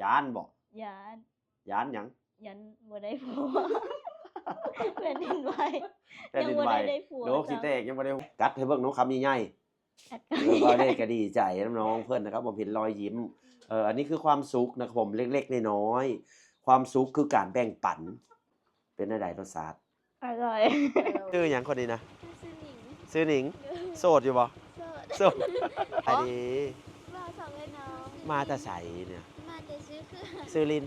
ຢ້ານບໍ່? ຢ້ານ. ຢ້ານຫຍັງ? ຢ້ານບໍ່ໄດ້ຜົວ ແຜ່ນດິນໄຫວ. ແຜ່ນດິນໄຫວ ຍັງບໍ່ໄດ້ໄດ້ຜົວ ໂລກຊິແຕກ ຍັງບໍ່ໄດ້ ກັດໃຫ້ເບິ່ງເນາະ ຄຳໃຫຍ່ໆ. ກັດ ເອີ ບ່າວເດດກໍດີໃຈນຳນ້ອງເພິ່ນນະຄັບ ເຫັນຮອຍຍິ້ມ. ເອີ ອັນນີ້ຄືຄວາມສຸກນະຄັບຜົມ ເລັກໆນ້ອຍໆ ຄວາມສຸກຄືການແບ່ງປັນ. ເປັນແນວໃດລົດຊາດ? ອະລ່ອຍ. ຊື່ຫຍັງຄົນນີ້ນະ? ຊື່ໜິງ. ຊື່ໜິງ. ໂສດຢູ່ບໍ່? ໂສດ. ສະບາຍດີ. ມາແຕ່ໃສນີ້? ມາແຕ່ຊື່ເຂື່ອນ. ຊື່ລິນ.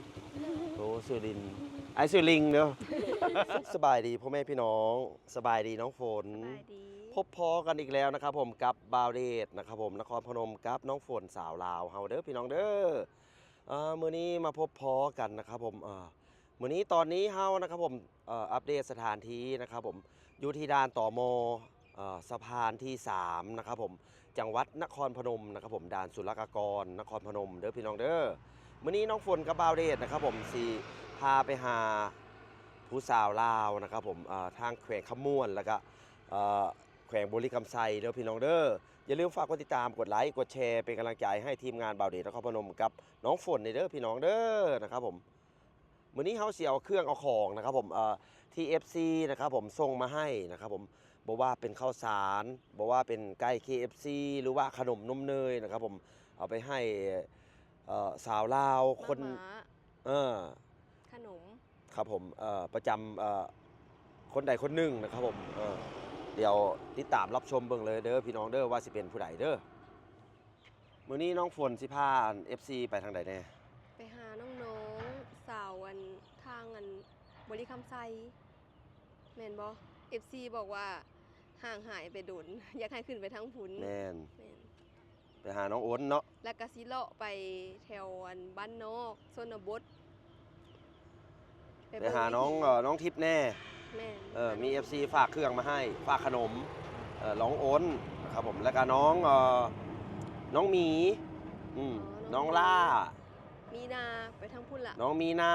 ໂອ້ ຊື່ລິນ. ອ້າຍຊື່ລິງເດີ. ສະບາຍດີພໍ່ແມ່ພີ່ນ້ອງ. ສະບາຍດີນ້ອງຝົນ. ສະບາຍດີ. ພົບພໍ້ກັນອີກແລ້ວນະຄັບຜົມ ກັບບ່າວເດດນະຄັບຜົມ ນະຄອນພະນົມ ກັບນ້ອງຝົນສາວລາວເຮົາເດີພີ່ນ້ອງເດີ. ເອີ ມື້ນີ້ມາພົບພໍ້ກັນນະຄັບຜົມ ເອີ ມື້ນີ້ຕອນນີ້ເຮົານະຄັບຜົມ ເອີ ອັບເດດສະຖານທີ່ນະຄັບຜົມ ຢູ່ທີ່ດ່ານ ຕມ ເອີ ສະພານທີສາມນະຄັບຜົມ ຈັງຫວັດນະຄອນພະນົມນະຄັບຜົມ ດ່ານສຸລະກາກອນນະຄອນພະນົມເດີພີ່ນ້ອງເດີ. ມື້ນີ້ນ້ອງຝົນກັບບ່າວເດດນະຄັບຜົມ ຊິພາໄປຫາຜູ້ສາວລາວນະຄັບຜົມ ເອີ ທາງແຂວງຄຳມ່ວນ ແລ້ວກະ ເອີ ແຂວງບໍລິຄຳໄຊເດີພີ່ນ້ອງເດີ. ຢ່າລືມຝາກກົດຕິດຕາມ ກົດໄລ ກົດແຊ ເປັນກຳລັງໃຈໃຫ້ທີມງານບ່າວເດດນະຄອນພະນົມກັບນ້ອງຝົນນີ້ເດີພີ່ນ້ອງເດີ ນະຄັບຜົມ. ມື້ນີ້ເຮົາຊິເອົາເຄື່ອງເອົາຂອງນະຄັບຜົມ ເອີ ທີ່ເອັຟຊີນະຄັບຜົມ ສົ່ງມາໃຫ້ນະຄັບຜົມ ບໍ່ວ່າເປັນເຂົ້າສານ ບໍ່ວ່າເປັນໄກ່ເຄເອັຟຊີ ຫຼືວ່າຂະໜົມນົມເນີຍນະຄັບຜົມ ເອົາໄປໃຫ້ ເອີ ສາວລາວຄົນ ມາມ່າ ເອີ ຂະໜົມ ຄັບຜົມ ເອີ ປະຈຳ ເອີ ຄົນໃດຄົນໜຶ່ງນະຄັບຜົມ. ເອີ ດຽວຕິດຕາມຮັບຊົມເບິ່ງເລີຍເດີພີ່ນ້ອງເດີ ວ່າຊິເປັນຜູ້ໃດເດີ. ມື້ນີ້ນ້ອງຝົນຊິພາອັນ ເອັຟຊີ ໄປທາງໃດແດ່? ໄປຫານ້ອງໆ ສາວອັນ ທາງອັນ ບໍລິຄຳໄຊ. ແມ່ນບໍ່? ເອັຟຊີບອກວ່າຫ່າງຫາຍໄປດົນ ຢາກໃຫ້ຂຶ້ນໄປທາງພຸ້ນ. ແມ່ນ ແມ່ນ. ໄປຫານ້ອງໂອນເນາະ ແລ້ວກະຊິເລາະໄປແຖວອັນບ້ານນອກ ຊົນນະບົດ ໄປ ໄປຫານ້ອງ ເອີ ນ້ອງທິບແດ່. ແມ່ນ. ເອີ ມີເອັຟຊີຝາກເຄື່ອງມາໃຫ້ ຝາກຂະໜົມ ເອີ ນ້ອງໂອນນະຄັບຜົມ ແລ້ວກະນ້ອງ ເອີ ນ້ອງໝີ ອືມ ອໍ ນ້ອງ ນ້ອງຫຼ້າ ມີນາ ໄປທາງພຸ້ນລະ ນ້ອງມີນາ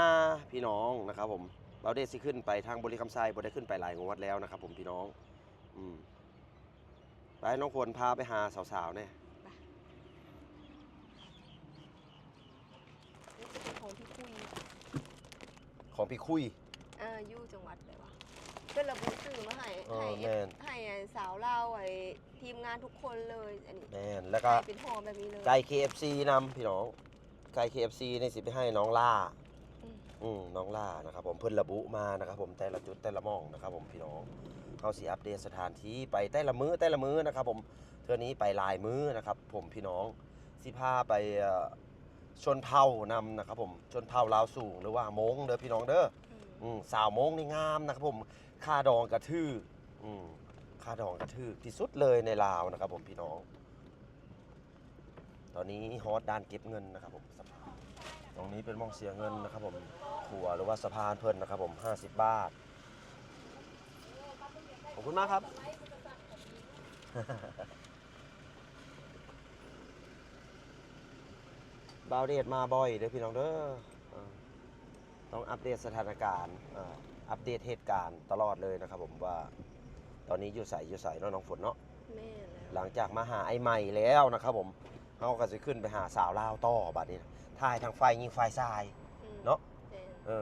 ພີ່ນ້ອງນະຄັບຜົມ. ບ່າວເດດຊິຂຶ້ນໄປທາງບໍລິຄຳໄຊ ບໍ່ໄດ້ຂຶ້ນໄປຫຼາຍງວດແລ້ວນະຄັບຜົມ ພີ່ນ້ອງ. ອືມ ໄປ ນ້ອງຝົນພາໄປຫາສາວໆແດ່. ໄປ. ນີ້ຈະເປັນຂອງພີ່ຄຸຍ ຂອງພີ່ຄຸຍ. ເອີ ຢູ່ຈັງຫວັດໃດວະ? ເພິ່ນລະບຸຊື່ມາໃຫ້ ອໍ ໃຫ້ ແມ່ນ ໃຫ້ອັນສາວລາວ ໄອ້ທີມງານທຸກຄົນເລີຍ. ອັນນີ້ ແມ່ນ. ແລ້ວກະໃຫ້ເປັນຫໍ່ແບບນີ້ເລີຍ ໄກ່ເຄເອັຟຊີນຳ ພີ່ນ້ອງ. ໄກ່ເຄເອັຟຊີນີ້ຊິໄປໃຫ້ນ້ອງຫຼ້າ. ອືມ ອືມ ນ້ອງຫຼ້ານະຄັບຜົມ ເພິ່ນລະບຸມານະຄັບຜົມ ແຕ່ລະຈຸດແຕ່ລະໝ່ອງນະຄັບຜົມ ພີ່ນ້ອງ. ເຮົາຊິອັບເດດສະຖານທີ່ໄປແຕ່ລະມື້ແຕ່ລະມື້ນະຄັບຜົມ. ເທື່ອນີ້ໄປຫຼາຍມື້ນະຄັບຜົມ ພີ່ນ້ອງ. ຊິພາໄປ ເອີ ຊົນເຜົ່ານຳນະຄັບຜົມ ຊົນເຜົ່າລາວສູງ ຫຼືວ່າມົ້ງເດີພີ່ນ້ອງເດີ. ອືມ ອືມ ສາວມົ້ງນີ້ງາມນະຄັບຜົມ ຄ່າດອງກະຖືກ. ອືມ ຄ່າດອງກະຖືກທີ່ສຸດເລີຍໃນລາວນະຄັບຜົມ ພີ່ນ້ອງ. ຕອນນີ້ຮອດດ່ານເກັບເງິນນະຄັບຜົມ. ຕຣົງນີ້ເປັນໝ່ອງເສຍເງິນນະຄັບຜົມ ຂົວ ຫຼືວ່າສະພານເພິ່ນນະຄັບຜົມ ຫ້າສິບບາດ. ຂອບຄຸນມາກຄັບ. ບ່າວເດດມາບ່ອຍເດີພີ່ນ້ອງເດີ. ເອີ ຕ້ອງອັບເດດສະຖານະການ ເອີ ອັບເດດເຫດການຕະຫຼອດເລີຍນະຄັບຜົມ ວ່າຕອນນີ້ຢູ່ໃສ ຢູ່ໃສເນາະ ນ້ອງຝົນເນາະ. ແມ່ນແລ້ວ. ຫຼັງຈາກມາຫາອ້າຍໃໝ່ແລ້ວນະຄັບຜົມ ເຮົາກໍຊິຂຶ້ນໄປຫາສາວລາວຕໍ່ບາດນີ້ນະ ຖ່າຍທັງຝ່າຍຍິງຝ່າຍຊາຍ ອືມ ເນາະ. ແມ່ນ. ເອີ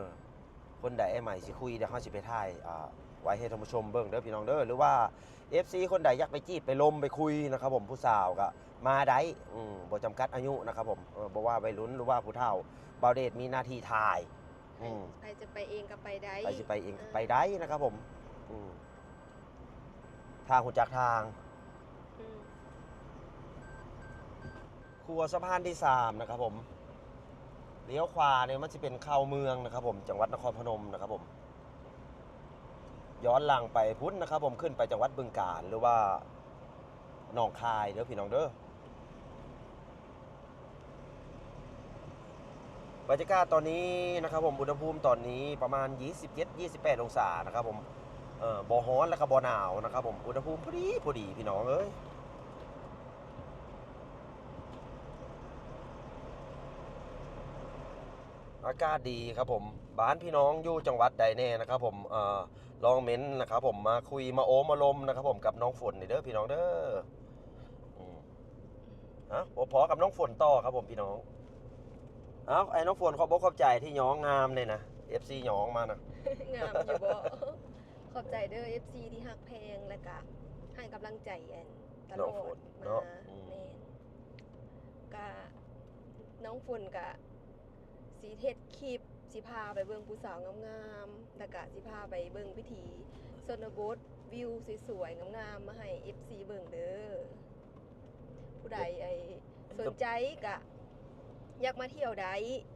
ຄົນໃດອ້າຍໃໝ່ຊິຄຸຍ ດຽວເຮົາຊິໄປຖ່າຍ ອ່າ ໄວ້ໃຫ້ທ່ານຜູ້ຊົມເບິ່ງເດີພີ່ນ້ອງເດີ. ຫຼືວ່າເອັຟຊີຄົນໃດຢາກໄປຈີບໄປລົມໄປຄຸຍນະຄັບຜົມ ຜູ້ສາວກໍມາໄດ້ ອືມ ບໍ່ຈຳກັດອາຍຸນະຄັບຜົມ. ເອີ ບໍ່ວ່າໄວລຸ້ນ ຫຼືວ່າຜູ້ເຖົ້າ ບ່າວເດດມີໜ້າທີ່ຖ່າຍ. ອືມ ໃຜຈະໄປເອງກໍໄປໄດ້ ໃຜຊິໄປເອງກໍໄປໄດ້ນະຄັບຜົມ. ອືມ ຖ້າຮູ້ຈັກທາງ. ອືມ ຂົວສະພານທີສາມນະຄັບຜົມ ລ້ຽວຂວານີ້ມັນຊິເປັນເຂົ້າເມືອງນະຄັບຜົມ ຈັງຫວັດນະຄອນພະນົມນະຄັບຜົມ. ຍ້ອນຫຼັງໄປພຸ້ນນະຄັບຜົມ ຂຶ້ນໄປຈັງຫວັດບຶງການ ຫຼືວ່າໜອງຄາຍເດີພີ່ນ້ອງເດີ. ບັນຍາກາດຕອນນີ້ນະຄັບຜົມ ອຸນຫະພູມຕອນນີ້ປະມານ ຊາວເຈັດ ຊາວແປດອົງສານະຄັບຜົມ. ເອີ ບໍ່ຮ້ອນແລ້ວກໍບໍ່ໜາວນະຄັບຜົມ ອຸນຫະພູມພໍດີ ພໍດີພີ່ນ້ອງເອີຍ. ອາກາດດີຄັບຜົມ. ບ້ານພີ່ນ້ອງຢູ່ຈັງຫວັດໃດແດ່ນະຄັບຜົມ ເອີ ລອງເມັ້ນນະຄັບຜົມ ມາຄຸຍມາໂອ້ມາລົມນະຄັບຜົມ ກັບນ້ອງຝົນນີ້ເດີພີ່ນ້ອງເດີ. ອືມ ຮະ ພົບພໍ້ກັບນ້ອງຝົນຕໍ່ຄັບຜົມພີ່ນ້ອງ. ເອົ້າ ອ້າຍນ້ອງຝົນ ຂອບອົກຂອບໃຈທີ່ຍ້ອງງາມແດ່ນະ ເອັຟຊີຍ້ອງມານະ. ງາມຢູ່ບໍ? ຂອບໃຈເດີ ເອັຟຊີ ທີ່ຮັກແພງ ແລະກະໃຫ້ກຳລັງໃຈແອນຕະຫຼອດ ນ້ອງຝົນເນາະ. ອືມ ແມ່ນ ກະ ນ້ອງຝົນກະຊິເຮັດຄລິບ ຊິພາໄປເບິ່ງຜູ້ສາວງາມໆ ແລະກະຊິພາໄປເບິ່ງວິຖີຊົນນະບົດ ວິວສວຍໆງາມໆ ມາໃຫ້ເອັຟຊີເບິ່ງເດີ. ຜູ້ໃດ ເອີ່ຍ ສົນໃຈກະຢາກມາທ່ຽວໃດ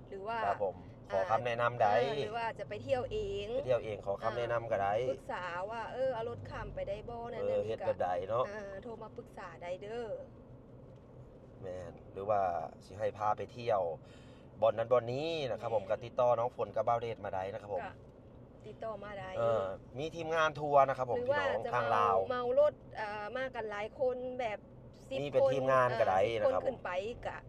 ຫຼືວ່າ ຄັບຜົມ ຂໍຄຳແນະນຳໃດ ເອີ່ຍ ຫຼືວ່າຈະໄປທ່ຽວເອງ ໄປທ່ຽວເອງ ຂໍຄຳແນະນຳກໍໄດ້ ອ່າ ປຶກສາວ່າ ເອີ ເອົາລົດຂ້າມໄປໄດ້ບໍ່ ນັ້ນ ເອີ ນີ້ ເຮັດແບບໃດເນາະ ອ່າ ໂທມາປຶກສາໄດ້ເດີ. ແມ່ນ ຫຼືວ່າຊິໃຫ້ພາໄປທ່ຽວບ່ອນນັ້ນບ່ອນນີ້ນະຄັບຜົມ ແມ່ນ ກໍຕິດຕໍ່ນ້ອງຝົນກັບບ່າວເດດມາໄດ້ນະຄັບຜົມ ກໍຕິດຕໍ່ມາໄດ້ ເອີ ມີທີມງານທົວນະຄັບຜົມ ພີ່ນ້ອງທາງລາວ ເມາລົດ ເອີ ມາກັນຫຼາຍຄົນ ແບບສິບຄົນ ມີເປັນທີມງານກໍໄດ້ນະຄັບຜົມ ສິບຄົນຂຶ້ນໄປ ກະ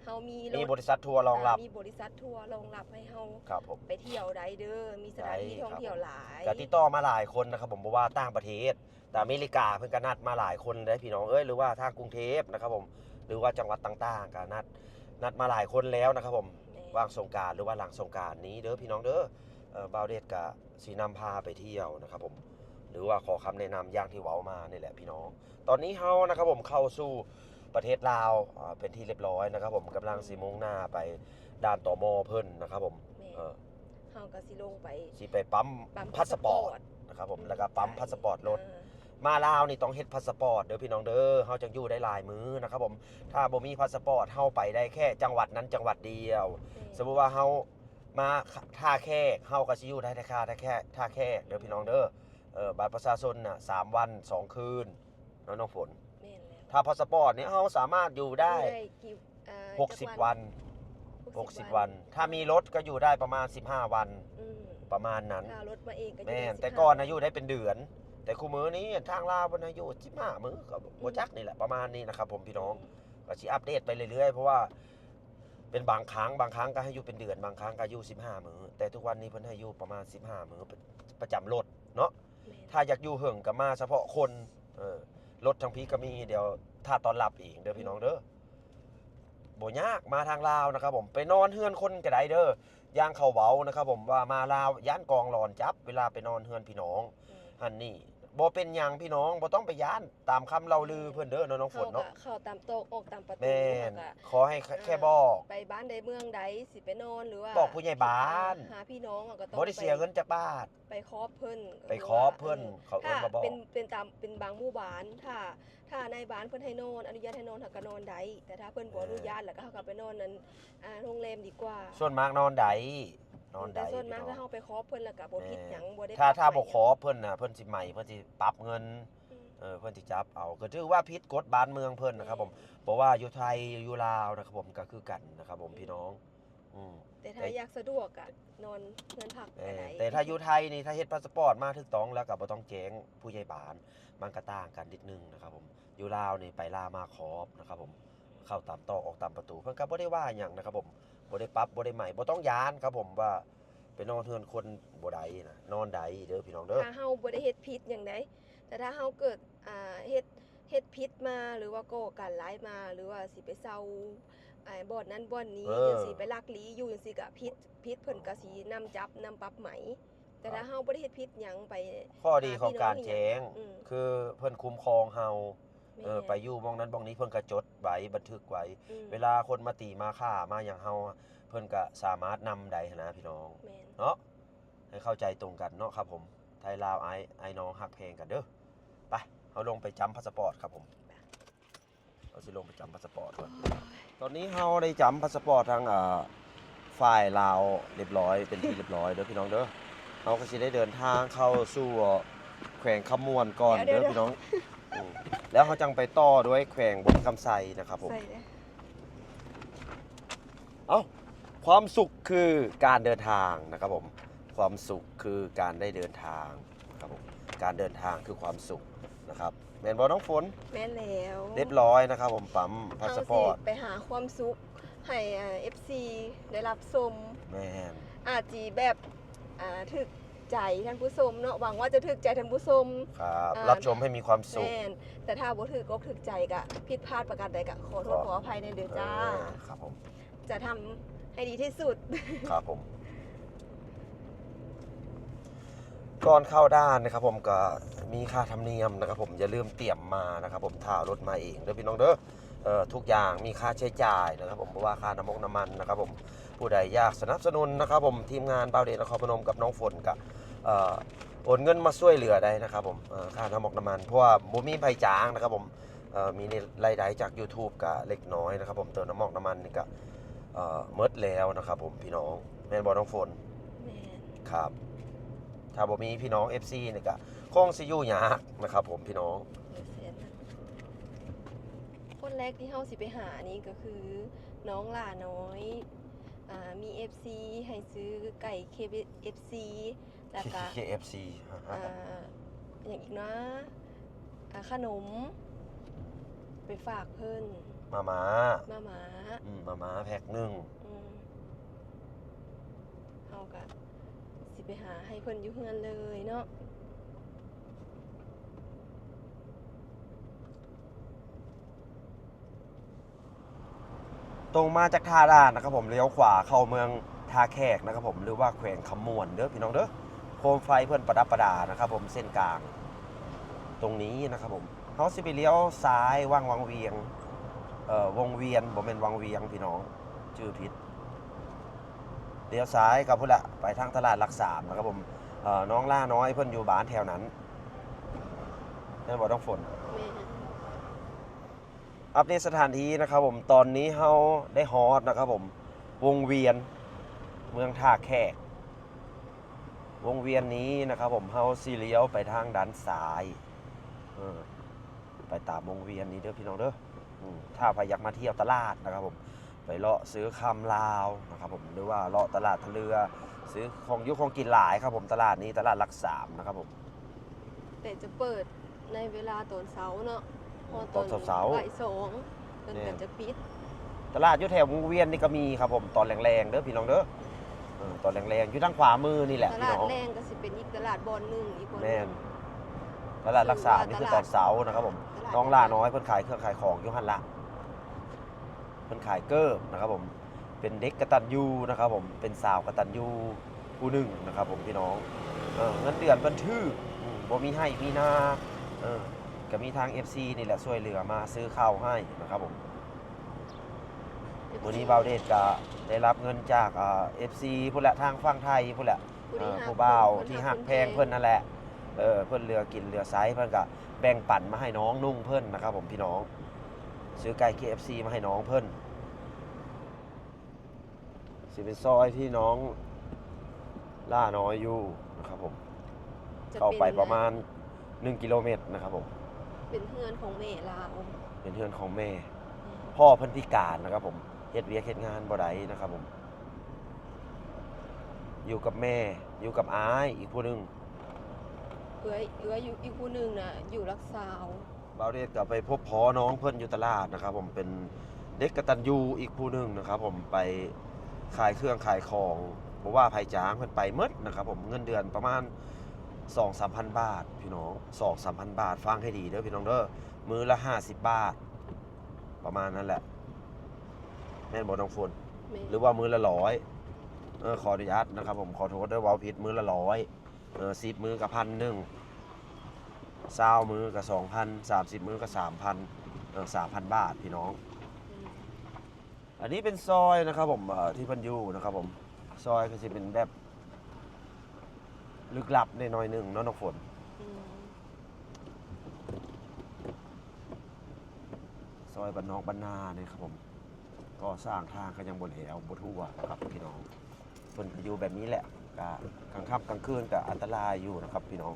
ເຮົາມີລົດ ມີບໍລິສັດທົວລອງຮັບ ອ່າ ມີບໍລິສັດທົວລອງຮັບໃຫ້ເຮົາ ຄັບຜົມ ໄປທ່ຽວໄດ້ເດີ ມີສະຖານທີ່ທ່ອງທ່ຽວຫຼາຍ ກໍຕິດຕໍ່ມາຫຼາຍຄົນນະຄັບຜົມ ບໍ່ວ່າຕ່າງປະເທດ ແຕ່ອາເມລິກາເພິ່ນກໍນັດມາຫຼາຍຄົນເດ້ພີ່ນ້ອງເອີຍ ຫຼືວ່າທາງກຸງເທບນະຄັບຜົມ ຫຼືວ່າຈັງຫວັດຕ່າງໆກໍນັດ ນັດມາຫຼາຍຄົນແລ້ວນະຄັບຜົມ ແມ່ນ ຫວ່າງສົງການ ຫຼືວ່າຫຼັງສົງການນີ້ເດີພີ່ນ້ອງເດີ. ເອີ ບ່າວເດດກໍຊິນຳພາໄປທ່ຽວນະຄັບຜົມ ຫຼືວ່າຂໍຄຳແນະນຳຢ່າງທີ່ເວົ້າມານີ້ແຫຼະພີ່ນ້ອງ. ຕອນນີ້ເຮົານະຄັບຜົມເຂົ້າສູ່ປະເທດລາວ ອ່າ ເປັນທີ່ລຽບຮ້ອຍນະຄັບຜົມ ກຳລັງຊິມຸ່ງໜ້າໄປດ່ານ ຕມ ເພິ່ນນະຄັບຜົມ ແມ່ນ ເອີ ເຮົາກໍຊິລົງໄປ ຊິໄປປ້ຳ ປ້ຳພາສປອດ ພາສປອດນະຄັບຜົມ ອືມ ແລ້ວກໍປ້ຳພາສປອດລົດ ອ່າ ມາລາວນີ້ຕ້ອງເຮັດພາສປອດເດີພີ່ນ້ອງເດີ ເຮົາຈັ່ງຢູ່ໄດ້ຫຼາຍມື້ນະຄັບຜົມ. ຖ້າບໍ່ມີພາສປອດ ເຮົາໄປໄດ້ແຄ່ຈັງຫວັດນັ້ນຈັງຫວັດດຽວ ແມ່ນ ສົມມຸດວ່າເຮົາມາທ່າແຂກ ເຮົາກໍຊິຢູ່ໄດ້ແຕ່ທ່າແຂກ ທ່າແຂກເດີພີ່ນ້ອງເດີ. ເອີ ບັດປະຊາຊົນນະ ສາມວັນສອງຄືນ ເນາະນ້ອງຝົນ ແມ່ນແລ້ວ ຖ້າພາສປອດນີ້ເຮົາສາມາດຢູ່ໄດ້ ຢູ່ໄດ້ ອ່າ ຫົກສິບວັນ ຫົກສິບວັນ ຖ້າມີລົດກໍຢູ່ໄດ້ປະມານສິບຫ້າວັນ ອືມ ປະມານນັ້ນ ຖ້າລົດມາເອງກໍຢູ່ໄດ້ ແມ່ນ ສິບຫ້າ ແຕ່ກ່ອນນະຢູ່ໄດ້ເປັນເດືອນ ແຕ່ຄູ່ມື້ນີ້ທາງລາວເພິ່ນໃຫ້ຢູ່ສິບຫ້າມື້ ກໍບໍ່ຈັກ ອືມ ນີ້ແຫຼະ ປະມານນີ້ນະຄັບຜົມ ພີ່ນ້ອງ ອືມ ກໍຊິອັບເດດໄປເລື້ອຍໆ ເພາະວ່າເປັນບາງຄັ້ງ ບາງຄັ້ງກໍໃຫ້ຢູ່ເປັນເດືອນ ບາງຄັ້ງກໍຢູ່ສິບຫ້າມື້ ແຕ່ທຸກວັນນີ້ເພິ່ນໃຫ້ຢູ່ປະມານສິບຫ້າມື້ ປະຈຳລົດເນາະ ແມ່ນ ຖ້າຢາກຢູ່ເຫິງກໍມາສະເພາະຄົນ ເອີ ລົດທາງພີ້ກໍມີ ດຽວຖ້າຕ້ອນຮັບເອງເດີພີ່ນ້ອງເດີ ບໍ່ຍາກ ມາທາງລາວນະຄັບຜົມ ໄປນອນເຮືອນຄົນກໍໄດ້ເດີ. ຢ່າງເຂົາເວົ້ານະຄັບຜົມ ວ່າມາລາວຢ້ານກອງຫຼອນຈັບ ເວລາໄປນອນເຮືອນພີ່ນ້ອງ ອືມ ຫັ້ນນີ້ ບໍ່ເປັນຫຍັງພີ່ນ້ອງ ບໍ່ຕ້ອງໄປຢ້ານ ຕາມຄຳເລົ່າລືເພິ່ນເດີເນາະ ນ້ອງຝົນເນາະ ເຮົາກໍເຂົ້າຕາມຕອກອອກຕາມປະຕູ ແມ່ນ ເຮົາກໍ ຂໍໃຫ້ແຄ່ບອກ ອ່າ ໄປບ້ານໃດເມືອງໃດ ຊິໄປນອນ ຫຼືວ່າ ບອກຜູ້ໃຫຍ່ບ້ານ ຫາພີ່ນ້ອງ ເຮົາກໍຕ້ອງ ບໍ່ໄດ້ເສຍເງິນຈັກບາດ ໄປຂອບເພິ່ນ ໄປຂອບເພິ່ນ ເອີ ເຂົາເອີ້ນມາບອກ ເປັນ ເປັນຕາມ ເປັນບາງໝູ່ບ້ານ ຖ້າ ຖ້ານາຍບ້ານເພິ່ນໃຫ້ນອນ ອະນຸຍາດໃຫ້ນອນ ເຮົາກໍນອນໄດ້ ແຕ່ຖ້າເພິ່ນບໍ່ອະນຸຍາດ ເອີ ແລ້ວກໍເຮົາກໍໄປນອນນັ້ນ ອ່າ ໂຮງແຮມດີກວ່າ ສ່ວນມາກນອນໄດ້ ນອນໄດ້ ແຕ່ສ່ວນມາກ ພີ່ນ້ອງ ຖ້າເຮົາໄປຂອບເພິ່ນ ແລ້ວກໍບໍ່ຜິດຫຍັງ ແມ່ນ ບໍ່ໄດ້ ຖ້າ ຖ້າບໍ່ຂອບເພິ່ນນະ ເພິ່ນຊິໄໝ ເພິ່ນຊິປັບເງິນ ອືມ ເອີ ເພິ່ນຊິຈັບເອົາ ກໍຖືວ່າຜິດກົດບ້ານເມືອງເພິ່ນນະຄັບຜົມ ແມ່ນ ບໍ່ວ່າຢູ່ໄທ ຢູ່ລາວນະຄັບຜົມ ກໍຄືກັນນະຄັບຜົມ ອືມ ພີ່ນ້ອງ ອືມ ແຕ່ຖ້າ ແຕ່ ຢາກສະດວກກະນອນເຮືອນພັກກໍໄດ້ ແຕ່ຖ້າຢູ່ໄທນີ້ ຖ້າເຮັດພາສປອດມາຖືກຕ້ອງແລ້ວກໍບໍ່ຕ້ອງແຈ້ງຜູ້ໃຫຍ່ບ້ານ ມັນກໍຕ່າງກັນນິດໜຶ່ງນະຄັບຜົມ. ຢູ່ລາວນີ້ໄປລາວມາຂອບນະຄັບຜົມ ເຂົ້າຕາມຕອກອອກຕາມປະຕູ ເພິ່ນກໍບໍ່ໄດ້ວ່າຫຍັງນະຄັບຜົມ ບໍ່ໄດ້ປັບບໍ່ໄດ້ໃໝ ບໍ່ຕ້ອງຢ້ານຄັບຜົມ ວ່າໄປນອນເຮືອນຄົນບໍ່ໄດ້ນະ ນອນໄດ້ເດີພີ່ນ້ອງເດີ ຖ້າເຮົາບໍ່ໄດ້ເຮັດຜິດຫຍັງໃດ ແຕ່ຖ້າເຮົາເກີດ ອ່າ ເຮັດ ເຮັດຜິດມາ ຫຼືວ່າກໍ່ການຮ້າຍມາ ຫຼືວ່າຊິໄປເຊົ່າ ອ່າ ບ່ອນນັ້ນບ່ອນນີ້ ເອີ ຈັ່ງຊີ້ ໄປລັກລີ້ຢູ່ຈັ່ງຊີ້ ກະຜິດ ຜິດ ເພິ່ນກະຊິນຳຈັບນຳປັບໃໝ ແຕ່ຖ້າເຮົາບໍ່ໄດ້ເຮັດຜິດຫຍັງໄປ ຂໍ້ດີຂອງການແຈ້ງ ອືມ ຄືເພິ່ນຄຸ້ມຄອງເຮົາ ແມ່ນ ເອີ ໄປຢູ່ໝ່ອງນັ້ນໝ່ອງນີ້ ເພິ່ນກະຈົດໄວ້ ບັນທຶກໄວ້ ອືມ ເວລາຄົນມາຕີມາຂ້າມາຫຍັງເຮົາ ເພິ່ນກະສາມາດນຳໄດ້ຫັ້ນນະພີ່ນ້ອງ ແມ່ນ ເນາະ ໃຫ້ເຂົ້າໃຈຕົງກັນເນາະຄັບຜົມ ໄທລາວ ອ້າຍ ອ້າຍນ້ອງຮັກແພງກັນເດີ. ໄປ ເຮົາລົງໄປຈຳພາສະປອດຄັບຜົມ ເຮົາຊິລົງໄປຈຳພາສະປອດກ່ອນ. ຕອນນີ້ເຮົາໄດ້ຈຳພາສະປອດທາງ ອ່າ ຝ່າຍລາວລຽບຮ້ອຍ ເປັນທີ່ລຽບຮ້ອຍເດີພີ່ນ້ອງເດີ. ເຮົາກໍຊິໄດ້ເດີນທາງເຂົ້າສູ່ແຂວງຄຳມ່ວນກ່ອນເດີ ດຽວ ພີ່ນ້ອງ ອືມ ແລ້ວເຮົາຈັ່ງໄປຕໍ່ດ້ວຍແຂວງບໍລິຄຳໄຊນະຄັບຜົມ. ເອົ້າ ຄວາມສຸກຄືການເດີນທາງນະຄັບຜົມ ຄວາມສຸກຄືການໄດ້ເດີນທາງນະຄັບຜົມ ການເດີນທາງຄືຄວາມສຸກນະຄັບ ແມ່ນບໍ່ນ້ອງຝົນ? ແມ່ນແລ້ວ ລຽບຮ້ອຍນະຄັບຜົມ ປ້ຳພາສະປອດ ເຮົາຊິໄປຫາຄວາມສຸກໃຫ້ ເອີ ເອັຟຊີ ໄດ້ຮັບຊົມ ແມ່ນ ອາດຊິແບບ ອ່າ ຖືກໃຈທ່ານຜູ້ຊົມເນາະ ຫວັງວ່າຈະຖືກໃຈທ່ານຜູ້ຊົມ ຄັບ ອ່າ ຮັບຊົມໃຫ້ມີຄວາມສຸກ ແມ່ນ ແຕ່ຖ້າບໍ່ຖືກອົກຖືກໃຈກະຜິດພາດປະການໃດກະຂໍໂທດ ກໍ ຂໍອະໄພແດ່ເດີຈ້າ ເອີ ຄັບຜົມ ຈະທຳໃ ໃຫ້ດີທີ່ສຸດ. ຄັບຜົມ ກ່ອນເຂົ້າດ່ານນະຄັບຜົມ ກໍມີຄ່າທຳນຽມນະຄັບຜົມ ຢ່າລືມຕຽມມານະຄັບຜົມ ຖ້າລົດມາເອງເດີພີ່ນ້ອງເດີ. ເອີ ທຸກຢ່າງມີຄ່າໃຊ້ຈ່າຍນະຄັບຜົມ ບໍ່ວ່າຄ່ານ້ຳມັນ ນ້ຳມັນນະຄັບຜົມ. ຜູ້ໃດຢາກສະໜັບສະໜູນນະຄັບຜົມ ທີມງານບ່າວເດດນະຄອນພະນົມກັບນ້ອງຝົນ ກໍ ເອີ ໂອນເງິນມາຊ່ວຍເຫຼືອໄດ້ນະຄັບຜົມ ເອີ ຄ່ານ້ຳມັນ ນ້ຳມັນ ເພາະວ່າບໍ່ມີໃຜຈ້າງນະຄັບຜົມ. ເອີ ມີລາຍໄດ້ຈາກ YouTube ກະເລັກນ້ອຍນະຄັບຜົມ ເຕີມນ້ຳມັນ ນ້ຳມັນນີ້ກະ ເອີ ໝົດແລ້ວນະຄັບຜົມພີ່ນ້ອງ ແມ່ນບໍ່ນ້ອງຝົນ? ແມ່ນ. ຄັບ ຖ້າບໍ່ມີພີ່ນ້ອງ ເອັຟຊີ ນີ້ກະຄົງຊິຢູ່ຍາກນະຄັບຜົມພີ່ນ້ອງ. ຄົນແລກທີ່ເຮົາຊິໄປຫານີ້ກໍຄືນ້ອງຫຼ້ານ້ອຍ ອາ ມີ ເອັຟຊີ ໃຫ້ຊື້ໄກ່ ເຄເອັຟຊີ ແລ້ວກະ ເຄເອັຟຊີ ອ່າ ຫຍັງອີກນະ ອ່າ ຂະໜົມໄປຝາກເພິ່ນ ມາມ່າ ມາມ່າ ອືມ ມາມ່າແພັກໜຶ່ງ ອືມ ເຮົາກະຊິໄປຫາໃຫ້ເພິ່ນຢູ່ເຮືອນເລີຍເນາະ. ຕົງມາຈາກທ່າດ່ານນະຄັບຜົມ ລ້ຽວຂວາເຂົ້າເມືອງທ່າແຂກນະຄັບຜົມ ຫຼືວ່າແຂວງຄຳມ່ວນເດີພີ່ນ້ອງເດີ. ໂຄມໄຟເພິ່ນປະດັບປະດານະຄັບຜົມ ເສັ້ນກາງຕົງນີ້ນະຄັບຜົມ. ເຮົາຊິໄປລ້ຽວຊ້າຍວັງ ວັງວຽງ ເອີ ວົງວຽນ ບໍ່ແມ່ນວັງວຽງພີ່ນ້ອງ ຈື່ຜິດ. ລ້ຽວຊ້າຍກໍພຸ້ນລະ ໄປທາງຕະຫຼາດຫຼັກສາມນະຄັບຜົມ. ເອີ ນ້ອງຫຼ້ານ້ອຍເພິ່ນຢູ່ບ້ານແຖວນັ້ນ ແມ່ນບໍ່ນ້ອງຝົນ? ແມ່ນ. ອັບເດດສະຖານທີ່ນະຄັບຜົມ ຕອນນີ້ເຮົາໄດ້ຮອດນະຄັບຜົມ ວົງວຽນ ເມືອງທ່າແຂກ. ວົງວຽນນີ້ນະຄັບຜົມ ເຮົາຊິລ້ຽວໄປທາງດ້ານຊ້າຍ ເອີ ໄປຕາມວົງວຽນນີ້ເດີພີ່ນ້ອງເດີ. ອືມ ຖ້າໃຜຢາກມາທ່ຽວຕະຫຼາດນະຄັບຜົມ ໄປເລາະຊື້ຄຳລາວນະຄັບຜົມ ຫຼືວ່າເລາະຕະຫຼາດທ່າເຮືອ ຊື້ຂອງຢູ່ຂອງກິນຫຼາຍຄັບຜົມ ຕະຫຼາດນີ້ ຕະຫຼາດຫຼັກສາມນະຄັບຜົມ. ແຕ່ຈະເປີດໃນເວລາຕອນເຊົ້າເນາະ ເພາະວ່າຕອນເຊົ້າໆ ບ່າຍສອງເພິ່ນກໍຈະປິດ. ຕະຫຼາດຢູ່ແຖວວົງວຽນນີ້ກໍມີຄັບຜົມ ຕອນແລງໆເດີພີ່ນ້ອງເດີ. ເອີ ຕອນແລງໆ ຢູ່ທາງຂວາມືນີ້ແຫຼະພີ່ນ້ອງ. ຕະຫຼາດແລງກໍຊິເປັນອີກຕະຫຼາດບ່ອນໜຶ່ງອີກບ່ອນໜຶ່ງ. ແມ່ນ. ຕະຫຼາດຫຼັກສາມນີ້ຄືຕອນເຊົ້ານະຄັບຜົມ. ນ້ອງຫຼ້ານ້ອຍເພິ່ນຂາຍເຄື່ອງຂາຍຂອງຢູ່ຫັ້ນລະ ເພິ່ນຂາຍເກີບນະຄັບຜົມ. ເປັນເດັກກະຕັນຍູນະຄັບຜົມ ເປັນສາວກະຕັນຍູຜູ້ໜຶ່ງນະຄັບຜົມພີ່ນ້ອງ. ເອີ ເງິນເດືອນເພິ່ນຖືກ ອືມ ບໍ່ມີໄຮ່ມີນາ ເອີ ກໍມີທາງ ເອັຟຊີ ນີ້ແຫຼະຊ່ວຍເຫຼືອມາຊື້ເຂົ້າໃຫ້ນະຄັບຜົມ. ມື້ນີ້ບ່າວເດດກໍໄດ້ຮັບເງິນຈາກ ອາ ເອັຟຊີ ພຸ້ນແຫຼະ ທາງຝັ່ງໄທພຸ້ນແຫຼະ ຜູ້ທີ່ ເອີ ຮັກ ຜູ້ບ່າວທີ່ຮັກແພງເພິ່ນນັ້ນແຫຼະ ເອີ ເພິ່ນເຫຼືອກິນເຫຼືອໃຊ້ ເພິ່ນກໍແບ່ງປັນມາໃຫ້ນ້ອງນຸ່ງເພິ່ນນະຄັບຜົມພີ່ນ້ອງ. ຊື້ໄກ່ ເຄເອັຟຊີ ມາໃຫ້ນ້ອງເພິ່ນ. ຊິເປັນຊອຍທີ່ນ້ອງຫຼ້ານ້ອຍຢູ່ນະຄັບຜົມ ຈະເປັນ ເຂົ້າໄປປະມານໜຶ່ງກິໂລແມັດນະຄັບຜົມ. ເປັນເຮືອນຂອງແມ່ລາວ ເປັນເຮືອນຂອງແມ່. ແມ່ນ. ພໍ່ເພິ່ນພິການນະຄັບຜົມ ເຮັດວຽກເຮັດງານບໍ່ໄດ້ນະຄັບຜົມ. ຢູ່ກັບແມ່ ຢູ່ກັບອ້າຍອີກຜູ້ໜຶ່ງ. ເອື້ອຍ ເອື້ອຍຢູ່ອີກຜູ້ໜຶ່ງນະ ຢູ່ຫຼັກຊາວ. ບ່າວເດດກໍໄປພົບພໍ້ນ້ອງເພິ່ນຢູ່ຕະຫຼາດນະຄັບຜົມ ເປັນເດັກກະຕັນຍູອີກຜູ້ໜຶ່ງນະຄັບຜົມ ໄປຂາຍເຄື່ອງຂາຍຂອງ ບໍ່ວ່າໃຜຈ້າງເພິ່ນໄປໝົດນະຄັບຜົມ. ເງິນເດືອນປະມານສອງສາມພັນບາດພີ່ນ້ອງ ສອງສາມພັນບາດ. ຟັງໃຫ້ດີເດີພີ່ນ້ອງເດີ ມື້ລະຫ້າສິບບາດ ປະມານນັ້ນແຫຼະ ແມ່ນບໍ່ນ້ອງຝົນ? ແມ່ນ. ຫຼືວ່າມື້ລະຮ້ອຍ? ເອີ ຂໍອະນຸຍາດນະຄັບຜົມ ຂໍໂທດເດີ ເວົ້າຜິດ ມື້ລະຮ້ອຍ. ເອີ ສິບມື້ກໍພັນໜຶ່ງ ຊາວມື້ກໍສອງພັນ ສາມສິບມື້ກໍສາມພັນ ເອີ ສາມພັນບາດພີ່ນ້ອງ. ອືມ ອັນນີ້ເປັນຊອຍນະຄັບຜົມ ເອີ ທີ່ເພິ່ນຢູ່ນະຄັບຜົມ ຊອຍກໍຊິເປັນແບບລຶກລັບແດ່ໜ້ອຍໜຶ່ງເນາະນ້ອງຝົນ. ອືມ ຊອຍບ້ານນອກບ້ານນານີ້ຄັບຜົມ ກໍ່ສ້າງທາງກໍຍັງບໍ່ແລ້ວ ບໍ່ທົ່ວນະຄັບພີ່ນ້ອງ. ເພິ່ນກໍຢູ່ແບບນີ້ແຫຼະ ກະກາງຄ່ຳກາງຄືນກໍອັນຕະລາຍຢູ່ນະຄັບພີ່ນ້ອງ.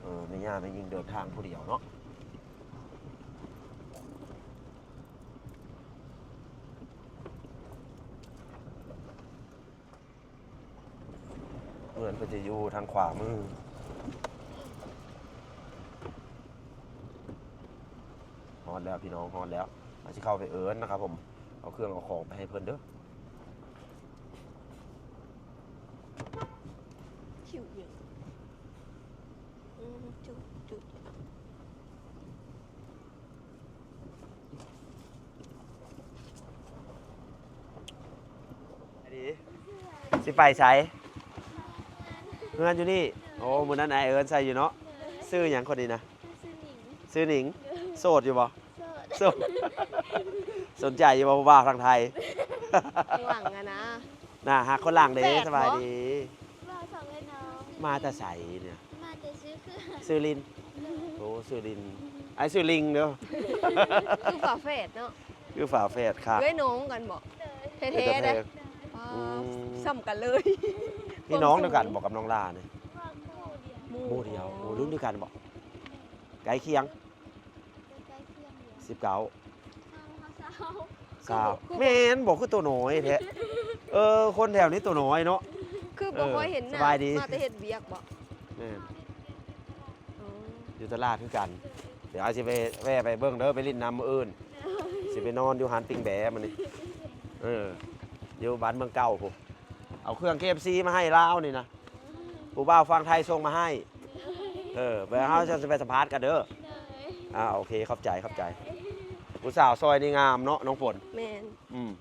ເອີ ແມ່ຍ່າແມ່ຍິງເດີນທາງຜູ້ດຽວເນາະ. ເຮືອນເພິ່ນຈະຢູ່ທາງຂວາມື. ຮອດແລ້ວພີ່ນ້ອງ ຮອດແລ້ວ. ເຮົາຊິເຂົ້າໄປເອີ້ນນະຄັບຜົມ ເອົາເຄື່ອງເອົາຂອງໄປໃຫ້ເພິ່ນເດີ. ຄິວຫຍັງ? ອືມ ຈຸດ ຈຸດ. ຊິໄປໃສ? ເຮືອນຢູ່ນີ້. ໂອ້ ມື້ນັ້ນອ້າຍເອີ້ນໃສ່ຢູ່ເນາະ. ຊື່ຫຍັງຄົນນີ້ນະ? ຊື່ໜິງ. ໂສດຢູ່ບໍ່? ໂສດ. ສົນໃຈຢູ່ບໍ່ຜູ້ບ່າວທາງໄທ? ຫວັງຫັ້ນນະ. ໜ້າຮັກຄົນຫຼັງເດ້. ສະບາຍດີ. ມາແຕ່ໃສນີ້? ມາແຕ່ຊື່ເຂື່ອນ. ຊື່ລິນ. ໂອ້ ຊື່ລິນ. ອ້າຍຊື່ລິງເດີ. ຄືຝາແຝດເນາະ. ຄືຝາແຝດຄັກ. ເອື້ອຍນ້ອງກັນບໍ່? ແທ້ໆເດ້. ອືມ ສ່ຳກັນເລີຍ. ພີ່ນ້ອງດຽວກັນບໍ່ກັບນ້ອງຫຼ້ານີ້? ໝູ່ດຽວ. ໂອ້ ລຸ້ນດຽວກັນບໍ່? ໃກ້ຄຽງ. ສິບເກົ້າ. ຊາວ. ແມ່ນບໍ່? ຄືໂຕນ້ອຍແທ້. ເອີ ຄົນແຖວນີ້ໂຕນ້ອຍເນາະ. ຄືບໍ່ຄ່ອຍເຫັນໜ້າ. ເອີ ສະບາຍດີ. ມາແຕ່ເຮັດວຽກບໍ່? ແມ່ນ. ຢູ່ຕະຫຼາດຄືກັນ. ດຽວອ້າຍຊິໄປແວ່ໄປເບິ່ງເດີ ໄປຫຼິ້ນນຳມື້ອື່ນ. ຊິໄປນອນຢູ່ຮ້ານປີ້ງແບມື້ນີ້. ເອີ ຢູ່ບ້ານເມືອງເກົ່າພຸ້ນ. ເອົາເຄື່ອງເຄເອັຟຊີມາໃຫ້ລາວນີ້ນະ. ຜູ້ບ່າວຝັ່ງໄທສົ່ງມາໃຫ້. ເອີ ໄປ ເຮົາຈະໄປສຳພາດກັນເດີ. ໂດຍ. ອ່າ ໂອເຄ ຂອບໃຈ ຂອບໃຈ. ຜູ້ສາວຊອຍນີ້ງາມເນາະ ນ້ອງຝົນ. ແມ່ນ. ອືມ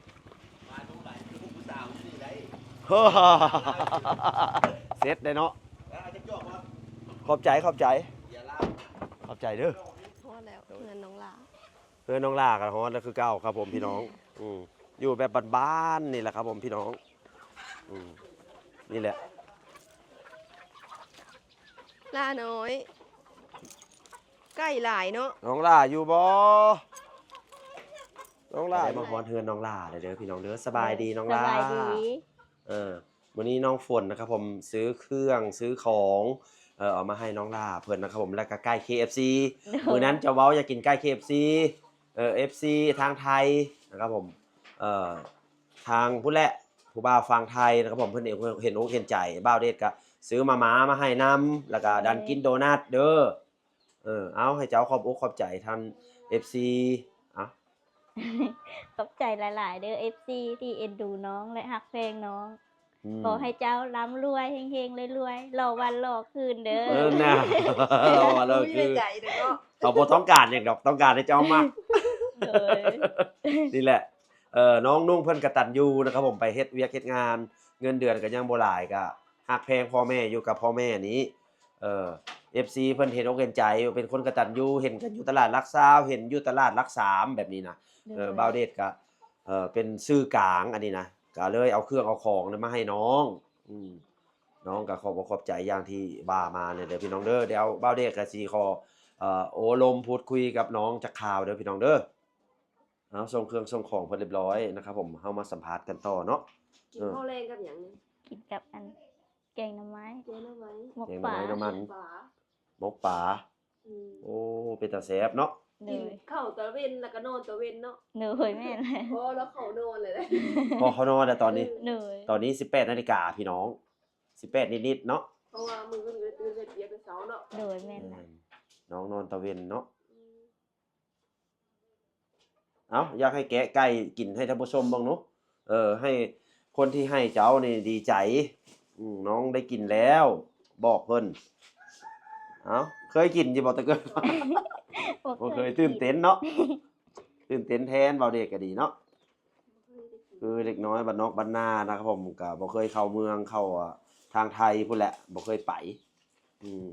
ມາດູຫຼາຍຄືຜູ້ສາວຢູ່ນີ້ໄດ໋. ເຊັດໄດ໋ເນາະ. ເອົາຈັກຈອກບໍ່? ຂອບໃຈ ຂອບໃຈ. ເບຍລາວ. ຂອບໃຈເດີ. ຮອດແລ້ວ ເຮືອນນ້ອງຫຼ້າ. ເຮືອນນ້ອງຫຼ້າກໍຮອດແລ້ວຄືເກົ່າຄັບຜົມພີ່ນ້ອງ. ອືມ ຢູ່ແບບບ້ານໆນີ້ແຫຼະຄັບຜົມພີ່ນ້ອງ. ອືມ ນີ້ແຫຼະ ຫຼ້ານ້ອຍ. ໄກ່ຫຼາຍເນາະ. ນ້ອງຫຼ້າຢູ່ບໍ່? ນ້ອງຫຼ້າ. ໄດ້ມາຮອດເຮືອນນ້ອງຫຼ້າແລ້ວເດີພີ່ນ້ອງເດີ. ສະບາຍດີນ້ອງຫຼ້າ. ສະບາຍດີ. ເອີ ມື້ນີ້ນ້ອງຝົນນະຄັບຜົມ ຊື້ເຄື່ອງຊື້ຂອງ ເອີ ເອົາມາໃຫ້ນ້ອງຫຼ້າເພິ່ນນະຄັບຜົມ ແລ້ວກໍໄກ່ເຄເອັຟຊີ. ໂດຍ. ມື້ນັ້ນເຈົ້າເວົ້າຢາກກິນໄກ່ເຄເອັຟຊີ. ເອີ ເອັຟຊີທາງໄທນະຄັບຜົມ ເອີ ທາງພຸ້ນແຫຼະ ຜູ້ບ່າວຝັ່ງໄທນະຄັບຜົມ ເພິ່ນເຫັນ ເຫັນອົກເຫັນໃຈ. ບ່າວເດດກໍຊື້ມາມ່າມາໃຫ້ນຳ ແລ້ວກໍດັນກິນໂດນັດເດີ. ເອີ ເອົາ ໃຫ້ເຈົ້າຂອບອົກຂອບໃຈທ່ານເອັຟຊີ. ເອົາ ຂອບໃຈຫຼາຍໆເດີ ເອັຟຊີ ທີ່ເອັນດູນ້ອງ ແລະ ຮັກແພງນ້ອງ. ອືມ ຂໍໃຫ້ເຈົ້າລ່ຳລວຍ ເຮງໆລວຍໆ ຫຼໍ່ວັນຫຼໍ່ຄືນເດີ. ເອີ ນະ ຫຼໍ່ວັນຫຼໍ່ຄືນ. ເຂົາບໍ່ຕ້ອງການຫຍັງດອກ ຕ້ອງການໃຫ້ເຈົ້າມັກ. ໂດຍ. ນີ້ແຫຼະ ເອີ ນ້ອງນຸ່ງເພິ່ນກະຕັນຍູນະຄັບຜົມ ໄປເຮັດວຽກເຮັດງານ ເງິນເດືອນກໍຍັງບໍ່ຫຼາຍ ກະຮັກແພງພໍ່ແມ່ ຢູ່ກັບພໍ່ແມ່ນີ້. ເອີ ເອັຟຊີເພິ່ນເຫັນອົກເຫັນໃຈ ເປັນຄົນກະຕັນຍູ ເຫັນກັນຢູ່ຕະຫຼາດຫຼັກຊາວ ເຫັນຢູ່ຕະຫຼາດຫຼັກສາມແບບນີ້ນະ. ໂດຍ. ເອີ ບ່າວເດດກະ ເອີ ເປັນສື່ກາງອັນນີ້ນະ ກະເລີຍເອົາເຄື່ອງເອົາຂອງມາໃຫ້ນ້ອງ. ອືມ ນ້ອງກະຂອບອົກຂອບໃຈຢ່າງທີ່ວ່າມານີ້ເດີພີ່ນ້ອງເດີ. ດຽວບ່າວເດດກະຊິຂໍ ເອີ ໂອ້ລົມພູດຄຸຍກັບນ້ອງຈັກຂ່າວເດີພີ່ນ້ອງເດີ. ເຮົາສົ່ງເຄື່ອງສົ່ງຂອງເພິ່ນຮຽບຮ້ອຍນະຄັບຜົມ ເຮົາມາສຳພາດກັນຕໍ່ເນາະ. ກິນ ເອີ ເຂົ້າແລງກັບຫຍັງນີ້? ກິນກັບອັນ ແກງໜໍ່ໄມ້ ແກງໜໍ່ໄມ້ ໝົກປາ ແກງໜໍ່ໄມ້ນ້ຳມັນ ໝົກປາ ໝົກປາ. ອືມ ໂອ້ ເປັນຕາແຊບເນາະ. ໂດຍ. ກິນເຂົ້າຕາເວັນ ແລ້ວກໍນອນຕາເວັນເນາະ. ໂດຍ ແມ່ນ. ພໍລະເຂົ້ານອນແລ້ວ ພໍເຂົ້ານອນແລ້ວຕອນນີ້. ໂດຍ. ຕອນນີ້ສິບແປດນາລິກາພີ່ນ້ອງ ສິບແປດນິດໆເນາະ ເພາະວ່າມື້ອື່ນກໍໄດ້ຕື່ນເຮັດວຽກແຕ່ເຊົ້າເນາະ. ໂດຍ ແມ່ນ. ແມ່ນ ນ້ອງນອນຕາເວັນເນາະ. ອືມ ເອົ້າ ຢາກໃຫ້ແກະໄກ່ກິນໃຫ້ທ່ານຜູ້ຊົມເບິ່ງດູ. ເອີ ໃຫ້ຄົນທີ່ໃຫ້ເຈົ້ານີ້ດີໃຈ. ອືມ ນ້ອງໄດ້ກິນແລ້ວ ບອກເພິ່ນ. ເອົ້າ ເຄີຍກິນຢູ່ບໍ່ແຕ່ເກີດ? ບໍ່ເຄີຍ. ບໍ່ເຄີຍ ຕື່ນເຕັ້ນເນາະ ຕື່ນເຕັ້ນແທນ. ເວົ້າເດັກກໍດີເນາະ ຄືເດັກນ້ອຍບ້ານນອກບ້ານນານະຄັບຜົມ ກໍບໍ່ເຄີຍເຂົ້າເມືອງ ເຂົ້າທາງໄທພຸ້ນແຫຼະ ບໍ່ເຄີຍໄປ. ອືມ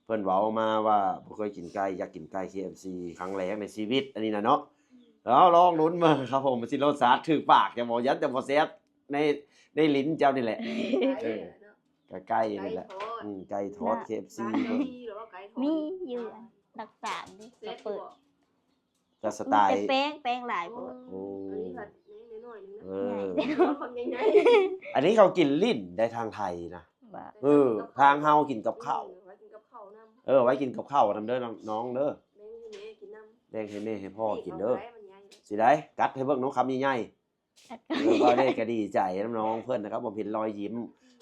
ເພິ່ນເວົ້າມາວ່າບໍ່ເຄີຍກິນໄກ່ ຢາກກິນໄກ່ເຄເອັຟຊີຄັ້ງແລກໃນຊີວິດ ອັນນີ້ນະເນາະ. ເອົາ ລອງລຸ້ນເບິ່ງຄັບຜົມ ມັນຊິລົດຊາດຖືກປາກເຈົ້າບໍ່? ຢ້ານຈະບໍ່ແຊບໃນ ໃນລິ້ນເຈົ້ານີ້ແຫຼະ. ເອີ ກະໄກ່ນີ້ແຫຼະ. ໄກ່ທອດ ອືມ ໄກ່ທອດເຄເອັຟຊີ ມີຢູ່ຫຼັກສາມນີ້ ແຊບຢູ່ບໍ່? ກໍສະໄຕ ມີແຕ່ແປ້ງ ແປ້ງຫຼາຍໂພດ. ໂອ້ ອັນນີ້ພັດຍັງນ້ອຍໆໜຶ່ງນະ. ເອີ ໃຫຍ່ ຄວາມໃຫຍ່ໆ ອັນນີ້ເຂົາກິນຫຼິ້ນໄດ້ທາງໄທນະ. ເອີ ທາງເຮົາກິນກັບເຂົ້າ. ເອີ ໄວ້ກິນກັບເຂົ້ານຳ. ເອີ ໄວ້ກິນກັບເຂົ້ານຳເດີນ້ອງເດີ. ແບ່ງໃຫ້ແມ່ກິນນຳ ແບ່ງໃຫ້ແມ່ໃຫ້ພໍ່ກິນເດີ. ຊິໄດ້ກັດໃຫ້ເບິ່ງເນາະ ຄຳໃຫຍ່ໆ. ເອີ ເວົ້າໄດ້ກໍດີໃຈນຳນ້ອງເພິ່ນນະຄັບ ຜົມເຫັນລອຍຍິ້ມ.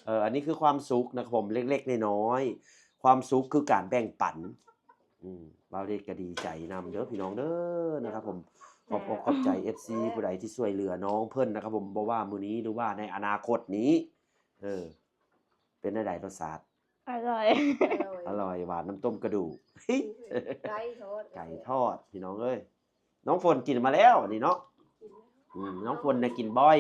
ເອີ ອັນນີ້ຄືຄວາມສຸກນະຄັບຜົມ ເລັກໆນ້ອຍໆ ຄວາມສຸກຄືການແບ່ງປັນ. ອືມ ເວົ້າໄດ້ກໍດີໃຈນຳເດີພີ່ນ້ອງເດີນະຄັບຜົມ. ຂອບອົກຂອບໃຈເອັຟຊີຜູ້ໃດທີ່ຊ່ວຍເຫຼືອນ້ອງເພິ່ນນະຄັບຜົມ ບໍ່ວ່າມື້ນີ້ ຫຼືວ່າໃນອະນາຄົດນີ້. ເອີ ເປັນແນວໃດລົດຊາດ? ອະລ່ອຍ ອະລ່ອຍ ຫວານນ້ຳຕົ້ມກະດູກ. ໄກ່ທອດ ໄກ່ທອດ ພີ່ນ້ອງເອີຍ. ນ້ອງຝົນກິນມາແລ້ວອັນນີ້ເນາະ. ອືມ ນ້ອງຝົນນະກິນບ່ອຍ.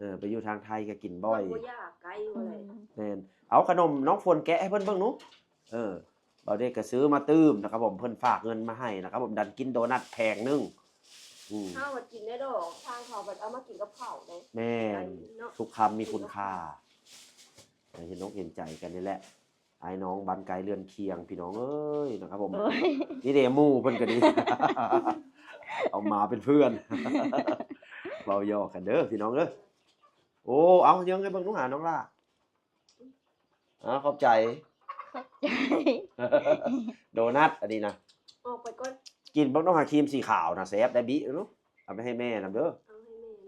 ເອີ ໄປຢູ່ທາງໄທກໍກິນບ່ອຍ ບໍ່ຢາກໃກ້ບໍ່ໄດ້ ອືມ ແມ່ນ ເອົາຂະໜົມ ນ້ອງຝົນແກະໃຫ້ເພິ່ນເບິ່ງໜູ ເອີ ບ່າວເດດກໍຊື້ມາຕື່ມນະຄັບຜົມ ເພິ່ນຝາກເງິນມາໃຫ້ນະຄັບຜົມ ດັນກິນໂດນັດແຜງໜຶ່ງ ອືມ ເຮົາກໍກິນໄດ້ດອກ ທາງເຂົາບັດເອົາມາກິນກັບເຂົ້າເດ້ ແມ່ນ ທຸກຄຳມີຄຸນຄ່າ ເຫັນອົກເຫັນໃຈກັນນີ້ແຫຼະ ອ້າຍນ້ອງບ້ານໃກ້ເຮືອນຄຽງ ພີ່ນ້ອງເອີຍ ນະຄັບຜົມ ໂອ້ຍ ນີ້ເດ້ໝູ່ເພິ່ນກໍດີ ເອົາໝາເປັນເພື່ອນ ເວົ້າຢອກກັນເດີພີ່ນ້ອງເອີຍ ໂອ້ ເອົາເຢີ້ງໃຫ້ເບິ່ງດູຫານ້ອງຫຼ້າ ອາ ຂອບໃຈ ຂອບໃຈ ໂດນັດອັນນີ້ນະ ອອກໄປກ່ອນ ກິນເບິ່ງດູຫາຄຣີມສີຂາວນະ ແຊບໄດ໋ ບິເນາະ ເອົາໄປໃຫ້ແມ່ນຳເດີ ເອົາໃຫ້ແມ່ນຳ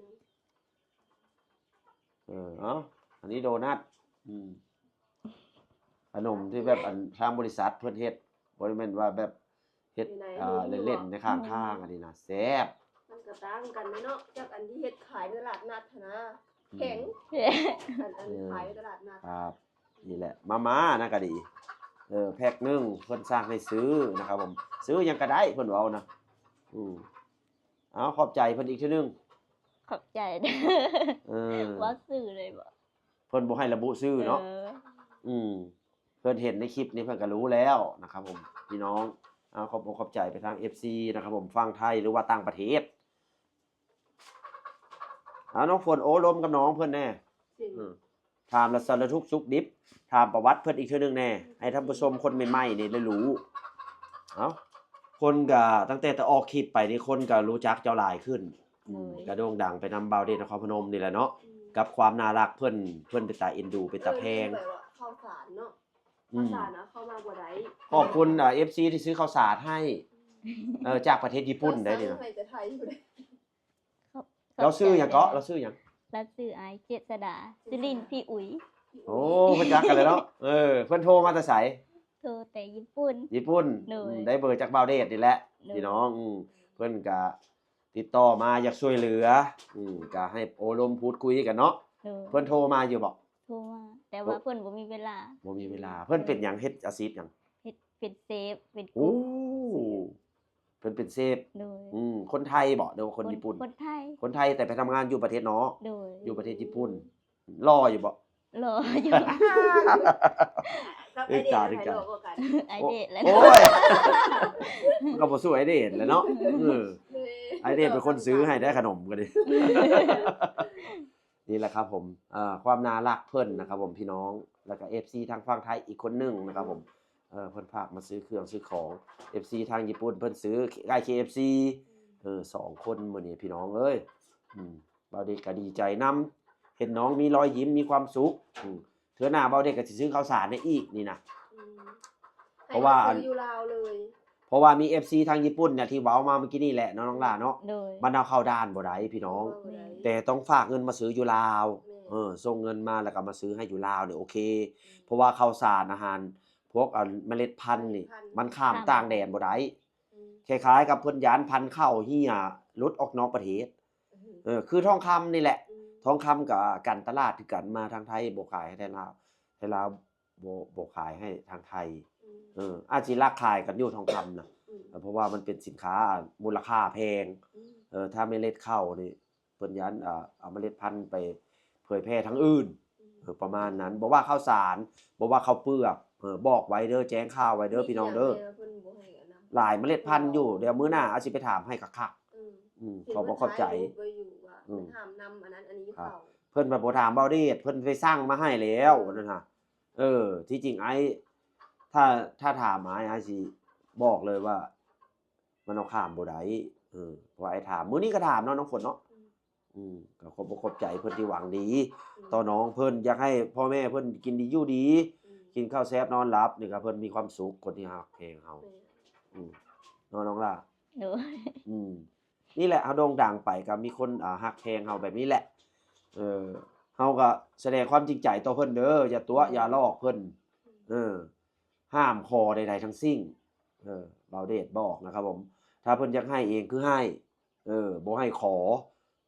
ເອີ ເອົາ ອັນນີ້ໂດນັດ ອືມ ຂະໜົມທີ່ແບບອັນທາງບໍລິສັດເພິ່ນເຮັດ ບໍ່ໄດ້ແມ່ນວ່າແບບເຮັດ ເອີ ເຫຼັ້ນໆ ໃນຂ້າງທາງ ອືມ ອັນນີ້ນະ ແຊບ ມັນກໍຕ່າງກັນເນາະ ຈາກອັນທີ່ເຮັດຂາຍໃນຕະຫຼາດນັດຫັ້ນນະ ແຂງ ອັນ ອັນ ເອີ ຂາຍໃນຕະຫຼາດນັດ ຄັບ ນີ້ແຫຼະ ມາມ່ານະກໍດີ ເອີ ແພັກໜຶ່ງ ເພິ່ນສັ່ງໃຫ້ຊື້ນະຄັບຜົມ ຊື້ຫຍັງກໍໄດ້ເພິ່ນເວົ້ານະ ອືມ ເອົາ ຂອບໃຈເພິ່ນອີກເທື່ອໜຶ່ງ ຂອບໃຈ ເອີ ເວົ້າຊື່ເລີຍບໍ ເພິ່ນບໍ່ໃຫ້ລະບຸຊື່ເນາະ ເອີ ອືມ ເພິ່ນເຫັນໃນຄລິບນີ້ເພິ່ນກໍຮູ້ແລ້ວນະຄັບຜົມ ພີ່ນ້ອງ ເອົາ ຂອບອົກຂອບໃຈໄປທາງເອັຟຊີນະຄັບຜົມ ຝັ່ງໄທ ຫຼືວ່າຕ່າງປະເທດ ເອົາ ນ້ອງຝົນໂອ້ລົມກັບນ້ອງເພິ່ນແດ່ ເອີ ຖາມລະສາລະທຸກສຸກດິບ ຖາມປະຫວັດເພິ່ນອີກເທື່ອໜຶ່ງແດ່ ໃຫ້ທ່ານຜູ້ຊົມຄົນໃໝ່ໆນີ້ໄດ້ຮູ້ ເອົ້າ ຄົນກະຕັ້ງແຕ່ ແຕ່ອອກຄລິບໄປນີ້ ຄົນກະຮູ້ຈັກເຈົ້າຫຼາຍຂຶ້ນ ໂດຍ ກະໂດ່ງດັງໄປນຳບ່າວເດດນະຄອນພະນົມນີ້ແຫຼະເນາະ ອືມ ກັບຄວາມໜ້າຮັກເພິ່ນ ເພິ່ນເປັນຕາເອັນດູ ເປັນຕາແພງ ເອີ ຄືແບບວ່າຂ່າວສານເນາະ ອືມ ຂ່າວສານນະເຂົ້າມາບໍ່ໄດ້ ຂອບຄຸນ ເອີ ເອັຟຊີທີ່ຊື້ເຂົ້າສານໃຫ້ ເອີ ຈາກປະເທດຍີ່ປຸ່ນໄດ໋ນີ້ນະ ເຈົ້າສ້າງໃຫ້ແຕ່ໄທຢູ່ເດ້ ລາວຊື່ຫຍັງເກາະ? ລາວຊື່ຫຍັງ? ລາວຊື່ອ້າຍເຈດສະດາ ຊື່ຫຼິ້ນພີ່ອຸຍ ໂອ້ ຮູ້ຈັກກັນແລ້ວເນາະ ເອີ ເພິ່ນໂທມາແຕ່ໃສ? ໂທແຕ່ຍີ່ປຸ່ນ ຍີ່ປຸ່ນ ໂດຍ ອືມ ໄດ້ເບີຈາກບ່າວເດດນີ້ແຫຼະ ໂດຍ ພີ່ນ້ອງ ອືມ ເພິ່ນກະຕິດຕໍ່ມາຢາກຊ່ວຍເຫຼືອ ອືມ ກະໃຫ້ໂອ້ລົມພູດຄຸຍກັນເນາະ ໂດຍ ເພິ່ນໂທມາຢູ່ບໍ່? ໂທມາ ແຕ່ວ່າເພິ່ນບໍ່ມີເວລາ ບໍ່ມີເວລາ ເພິ່ນເປັນຫຍັງ? ເຮັດອາຊີບຫຍັງ? ເຮັດເປັນເຊຟ ເປັນ ໂອ້ ເພິ່ນເປັນເຊຟ ໂດຍ ອືມ ຄົນໄທບໍ ຫຼືວ່າຄົນຍີ່ປຸ່ນ? ຄົນໄທ ຄົນໄທ ແຕ່ໄປທຳງານຢູ່ປະເທດນອກ ໂດຍ ຢູ່ປະເທດຍີ່ປຸ່ນ ຫຼໍ່ຢູ່ບໍ? ຫຼໍ່ຢູ່ ເອີ ກາ ກາ ອ້າຍເດດແຫຼະ ໂອ້ຍ ມັນກໍບໍ່ສູ້ອ້າຍເດດແຫຼະເນາະ ເອີ ອ້າຍເດດເປັນຄົນຊື້ໃຫ້ໄດ໋ຂະໜົມກໍດີ ນີ້ແຫຼະຄັບຜົມ ເອີ ຄວາມໜ້າຮັກເພິ່ນນະຄັບຜົມ ພີ່ນ້ອງ ແລ້ວກໍເອັຟຊີທາງຝັ່ງໄທອີກຄົນໜຶ່ງນະຄັບຜົມ ເອີ ເພິ່ນຝາກມາຊື້ເຄື່ອງຊື້ຂອງ ເອັຟຊີທາງຍີ່ປຸ່ນເພິ່ນຊື້ ອ້າຍເຄເອັຟຊີ ເອີ ສອງຄົນມື້ນີ້ພີ່ນ້ອງເອີຍ ອືມ ບ່າວເດດກໍດີໃຈນຳ ເຫັນນ້ອງມີລອຍຍິ້ມ ມີຄວາມສຸກ ອືມ ເທື່ອໜ້າບ່າວເດດກໍຊິຊື້ເຂົ້າສານໃຫ້ອີກນີ້ນະ ອືມ ເພາະວ່າອັນ ໃຫ້ມາຊື້ຢູ່ລາວເລີຍ ເພາະວ່າມີເອັຟຊີທາງຍີ່ປຸ່ນນະທີ່ເວົ້າມາເມື່ອກີ້ນີ້ແຫຼະເນາະ ນ້ອງຫຼ້າເນາະ ໂດຍ ບ້ານເຮົາເຂົ້າດ່ານບໍ່ໄດ້ພີ່ນ້ອງ ເຂົ້າບໍ່ໄດ້ ແຕ່ຕ້ອງຝາກເງິນມາຊື້ຢູ່ລາວ ແມ່ນ ເອີ ສົ່ງເງິນມາແລ້ວກໍມາຊື້ໃຫ້ຢູ່ລາວນີ້ໂອເຄ ອືມ ເພາະວ່າເຂົ້າສານອາຫານ ພວກ ອັນ ເມລັດພັນນີ້ ເມລັດພັນ ມັນຂ້າມ ຂ້າມຕ່າງແດນບໍ່ໄດ້ ອືມ ຄ້າຍໆກັບເພິ່ນຢ້ານພັນເຂົ້າເຮ່ຍຫຼຸດອອກນອກປະເທດ ອືມ ເອີ ຄືທອງຄຳນີ້ແຫຼະ ອືມ ທອງຄຳກໍການຕະຫຼາດຄືກັນ ມາທາງໄທບໍ່ຂາຍໃຫ້ແຕ່ລາວ ແຕ່ລາວບໍ່ ບໍ່ຂາຍໃຫ້ທາງໄທ ອືມ ເອີ ອາດຊິລັກຂາຍກັນຢູ່ທອງຄຳນະ ອືມ ເອີ ເພາະວ່າມັນເປັນສິນຄ້າມູນລະຄ່າແພງ ອືມ ເອີ ຖ້າເມລັດເຂົ້ານີ້ ເພິ່ນຢ້ານ ເອີ ເອົາເມລັດພັນໄປເຜີຍແຜ່ທາງອື່ນ ອືມ ເອີ ປະມານນັ້ນ ບໍ່ວ່າເຂົ້າສານ ບໍ່ວ່າເຂົ້າເປືອກ ເອີ ບອກໄວ້ເດີ ແຈ້ງຂ່າວໄວ້ເດີ ພີ່ນ້ອງເດີ ຫຼາຍເມລັດພັນຢູ່ ດຽວມື້ໜ້າອາດຊິໄປຖາມໃຫ້ຄັກໆ ອືມ ອືມ ຂອບອົກຂອບໃຈ ເພິ່ນຖ່າຍຮູບໄວ້ຢູ່ວ່າ ອືມ ເພິ່ນຫ້າມນຳອັນນັ້ນອັນນີ້ເຂົ້າ ເພິ່ນພັດບໍ່ຖາມບ່າວເດດ ເພິ່ນໄປສັ່ງມາໃຫ້ແລ້ວ ອືມ ນັ້ນຫະ ເອີ ທີ່ຈິງອ້າຍ ຖ້າ ຖ້າຖາມອ້າຍ ອ້າຍຊິບອກເລີຍວ່າ ມັນເອົາຂ້າມບໍ່ໄດ້ ເອີ ເພາະວ່າອ້າຍຖາມ ມື້ນີ້ກໍຖາມເນາະ ນ້ອງຝົນເນາະ ອືມ ອືມ ກໍຂອບອົກຂອບໃຈເພິ່ນທີ່ຫວັງດີ ອືມ ຕໍ່ນ້ອງເພິ່ນ ຢາກໃຫ້ພໍ່ແມ່ເພິ່ນກິນດີຢູ່ດີ ອືມ ກິນເຂົ້າແຊບນອນຫຼັບ ນີ້ກໍເພິ່ນມີຄວາມສຸກ ຄົນທີ່ຮັກແພງເຮົາ ແມ່ນ ອືມ ເນາະ ນ້ອງຫຼ້າ ໂດຍ ອືມ ນີ້ແຫຼະ ເຮົາໂດ່ງດັງໄປກໍມີຄົນ ເອີ ຮັກແພງເຮົາແບບນີ້ແຫຼະ ເອີ ເຮົາກໍສະແດງຄວາມຈິງໃຈຕໍ່ເພິ່ນເດີ ຢ່າຕົວະ ອືມ ຢ່າຫຼອກເພິ່ນ ອືມ ເອີ ຫ້າມຂໍໃດໆທັງສິ້ນ ເອີ ບ່າວເດດບອກນະຄັບຜົມ ຖ້າເພິ່ນຢາກໃຫ້ເອງຄືໃຫ້ ເອີ ບໍ່ໃຫ້ຂໍ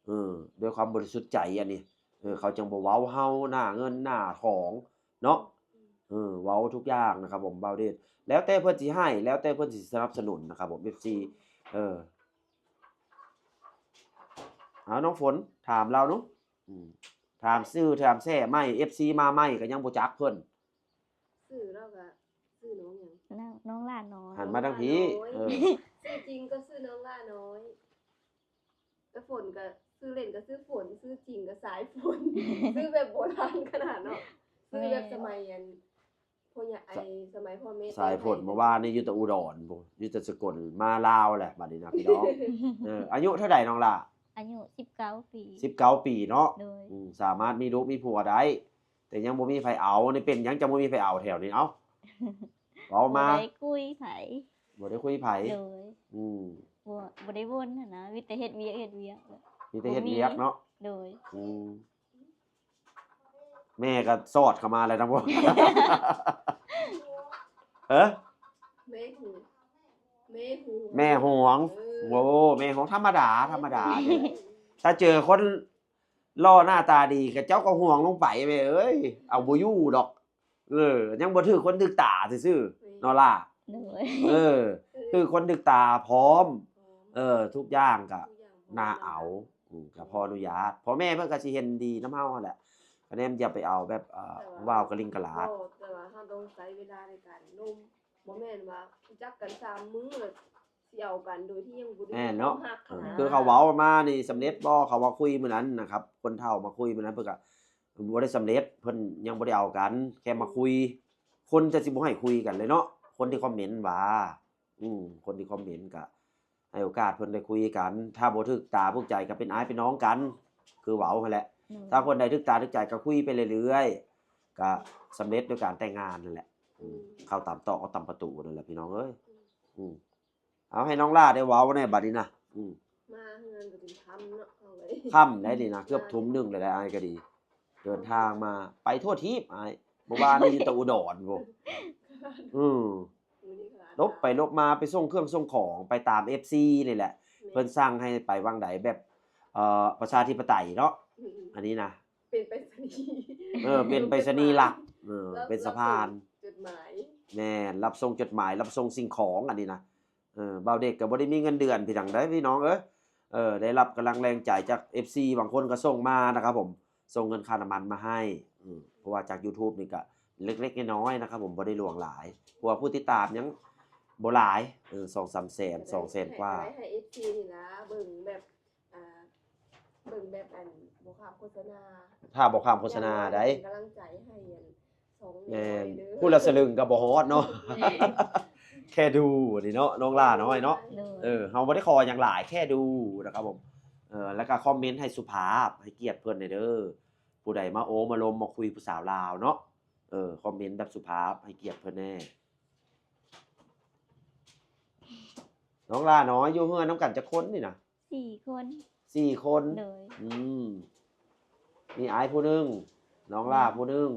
ເອີ ດ້ວຍຄວາມບໍລິສຸດໃຈອັນນີ້ ເອີ ເຂົາຈັ່ງບໍ່ເວົ້າເຮົາໜ້າເງິນໜ້າທອງເນາະ ເອີ ເວົ້າທຸກຢ່າງນະຄັບຜົມ ບ່າວເດດ ແລ້ວແຕ່ເພິ່ນຊິໃຫ້ ແລ້ວແຕ່ເພິ່ນຊິສະໜັບສະໜູນນະຄັບຜົມ ເອັຟຊີ ເອີ ເອົາ ນ້ອງຝົນ ຖາມລາວເນາະ ອືມ ຕາມຊື່ຕາມແຊ້ໃໝ່ ເອັຟຊີ ມາໃໝ່ກໍຍັງບໍ່ຈັກເພິ່ນ. ຊື່ລາວກໍຊື່ນ້ອງຫຍັງ? ນ້ອງ ນ້ອງຫຼ້ານ້ອຍ. ຫັນມາທາງພີ້. ນ້ອງຫຼ້ານ້ອຍ. ເອີ ຊື່ຈິງກໍຊື່ນ້ອງຫຼ້ານ້ອຍ. ແຕ່ຝົນກໍຊື່ຫຼິ້ນກໍຊື່ຝົນ, ຊື່ຈິງກໍສາຍຝົນ. ຊື່ແບບໂບລານຂະໜາດເນາະ. ຊື່ແບບ ແມ່ນ ສະໄໝອັນ ພວກຍາ ໄອ້ ສະ ສະໄໝພໍ່ແມ່ ສາຍຝົນ ແຕ່ງໃຫ້ ເມື່ອວານນີ້ຢູ່ແຕ່ອຸດອນພຸ້ນ ຢູ່ແຕ່ສະກົນ ມາລາວແຫຼະບາດນີ້ນະພີ່ນ້ອງ. ເອີ ອາຍຸເທົ່າໃດນ້ອງຫຼ້າ? ອາຍຸສິບເກົ້າປີ. ສິບເກົ້າປີເນາະ. ໂດຍ. ອືມ ສາມາດມີລູກມີຜົວໄດ້ ແຕ່ຍັງບໍ່ມີໃຜເອົາ. ນີ້ເປັນຫຍັງຈັ່ງບໍ່ມີໃຜເອົາແຖວນີ້? ເອົ້າ ເວົ້າມາ. ບໍ່ໄດ້ຄຸຍໃຜ. ບໍ່ໄດ້ຄຸຍໃຜ. ໂດຍ. ອືມ ບໍ່ ບໍ່ໄດ້ວົນຫັ້ນນະ ມີແຕ່ເຮັດວຽກ ເຮັດວຽກ. ມີແຕ່ເຮັດວຽກເນາະ. ໂດຍ. ອືມ ແມ່ກໍສອດເຂົ້າມາແລ້ວນະ. ເອີ ແມ່ຫວງ ແມ່ຫວງ. ເອີ ໂອ້ ແມ່ຫວງ ທຳມະດາ ທຳມະດາ. ເອີ ນີ້ແຫຼະ ຖ້າເຈີຄົນຫຼໍ່ໜ້າຕາດີ ກໍເຈົ້າກໍຫວງລົງໄປແມ່ເອີຍ ເອົາບໍ່ຢູ່ດອກ. ເອີ ຍັງບໍ່ຖືກຄົນຖືກຕາຊື່ໆ ແມ່ນ ເນາະຫຼ້າ. ໂດຍ. ເອີ ຖືກຄົນຖືກຕາພ້ອມ. ເອີ ທຸກຢ່າງກໍ ທຸກຢ່າງ ໜ້າເອົາ. ອືມ ກໍຂໍອະນຸຍາດ ພໍ່ແມ່ເພິ່ນກໍຊິເຫັນດີນຳເຮົາຫັ້ນແຫຼະ ຄະແນນຢ່າໄປເອົາແບບ ເອີ ແຕ່ວ່າ ວ້າວກະລິງກະຫຼາດ. ບໍ່ ແຕ່ວ່າເຮົາຕ້ອງໃຊ້ເວລາໃນການລົມ ບໍ່ແມ່ນວ່າຮູ້ຈັກກັນສາມມື້ແລ້ວຊິເອົາກັນໂດຍທີ່ຍັງບໍ່ໄດ້ ແມ່ນເນາະ. ຄວາມຮັກ. ເອີ ນະ ຄືເຂົາເວົ້າມານີ້ສຳເລັດບໍ່? ເຂົາວ່າຄຸຍມື້ນັ້ນນະຄັບ ຄົນເຖົ້າມາຄຸຍມື້ນັ້ນ ເພິ່ນກໍບໍ່ໄດ້ສຳເລັດ ເພິ່ນຍັງບໍ່ໄດ້ເອົາກັນ ແຄ່ມາຄຸຍ. ອືມ ຄົນຈະຊິບໍ່ໃຫ້ຄຸຍກັນເລີຍເນາະ ຄົນທີ່ຄອມເມັນວ່າ. ອືມ ຄົນທີ່ຄອມເມັນກະໃຫ້ໂອກາດເພິ່ນໄດ້ຄຸຍກັນ ຖ້າບໍ່ຖືກຕາຖືກໃຈກໍເປັນອ້າຍເປັນນ້ອງກັນ ຄືເວົ້າຫັ້ນແຫຼະ. ອືມ ຖ້າຄົນໃດຖືກຕາຖືກໃຈກໍຄຸຍໄປເລື້ອຍໆ ກະສຳເລັດໂດຍການແຕ່ງງານນັ້ນແຫຼະ. ອືມ ອືມ ເຂົ້າຕາມຕອກອອກຕາມປະຕູນັ້ນແຫຼະພີ່ນ້ອງເອີຍ. ອືມ ອືມ ເອົາ ໃຫ້ນ້ອງຫຼ້າໄດ້ເວົ້າແດ່ບາດນີ້ນະ. ອືມ ມາເຮືອນກໍຈົນຄ່ຳເນາະ ເຮົາກໍໄດ້ ຄ່ຳໄດ້ນີ້ນະ ເກືອບທຸ່ມໜຶ່ງແລ້ວໄດ໋ ອ້າຍກໍດີ. ເດີນທາງມາໄປທົ່ວທີບອ້າຍ ເມື່ອວານນີ້ຢູ່ແຕ່ອຸດອນພຸ້ນ. ອືມ ຫຼົບໄປຫຼົບມາ ໄປສົ່ງເຄື່ອງສົ່ງຂອງ ໄປຕາມເອັຟຊີນີ້ແຫຼະ. ແມ່ນ ເພິ່ນສັ່ງໃຫ້ໄປວັງໃດ ແບບ ເອີ ປະຊາທິປະໄຕເນາະ. ອືມໆ ອັນນີ້ນະ ເປັນໄປສະນີ. ເອີ ເປັນໄປສະນີລັກ. ເອີ ເປັນສະພານ ຮັບສົ່ງຈົດໝາຍ. ແມ່ນ ຮັບສົ່ງຈົດໝາຍ ຮັບສົ່ງສິ່ງຂອງ ອັນນີ້ນະ. ເອີ ບ່າວເດັກກໍບໍ່ໄດ້ມີເງິນເດືອນພີ່ນ້ອງເດີ ພີ່ນ້ອງເອີຍ. ເອີ ໄດ້ຮັບກຳລັງແຮງໃຈຈາກເອັຟຊີ ບາງຄົນກໍສົ່ງມານະຄັບຜົມ ສົ່ງເງິນຄ່ານ້ຳມັນມາໃຫ້. ເອີ ເພາະວ່າຈາກຢູທູບນີ້ກໍເລັກໆນ້ອຍໆນະຄັບຜົມ ບໍ່ໄດ້ຫຼວງຫຼາຍ ເພາະວ່າຜູ້ຕິດຕາມຍັງບໍ່ຫຼາຍ. ເອີ ສອງສາມແສນ ສອງແສນກວ່າ. ໃຫ້ ໃຫ້ເອັຟຊີນີ້ລະເບິ່ງແບບ ອ່າ ເບິ່ງແບບອັນບໍ່ຂ້າມໂຄສະນາ ຖ້າບໍ່ຂ້າມໂຄສະນາໄດ໋ ເປັນກຳລັງໃຈໃຫ້ອັນ ແມ່ນ ຜູ້ລະສະລຶງກໍບໍ່ຮອດເນາະ. ແມ່ນ ແຄ່ດູນີ້ເນາະ ນ້ອງຫຼ້ານ້ອຍເນາະ. ໂດຍ. ເອີ ເຮົາບໍ່ໄດ້ຂໍຫຍັງຫຼາຍ ແຄ່ດູນະຄັບຜົມ. ເອີ ແລ້ວກໍຄອມເມັນໃຫ້ສຸພາບ ໃຫ້ກຽດເພິ່ນແດ່ເດີ ຜູ້ໃດມາໂອ້ມາລົມມາຄຸຍຜູ້ສາວລາວເນາະ. ເອີ ຄອມເມັນແບບສຸພາບ ໃຫ້ກຽດເພິ່ນແດ່. ນ້ອງຫຼ້ານ້ອຍ ຢູ່ເຮືອນນຳກັນຈັກຄົນນີ້ນະ? ສີ່ຄົນ. ສີ່ຄົນ. ໂດຍ. ອືມ ມີອ້າຍຜູ້ໜຶ່ງ ນ້ອງຫຼ້າຜູ້ໜຶ່ງ.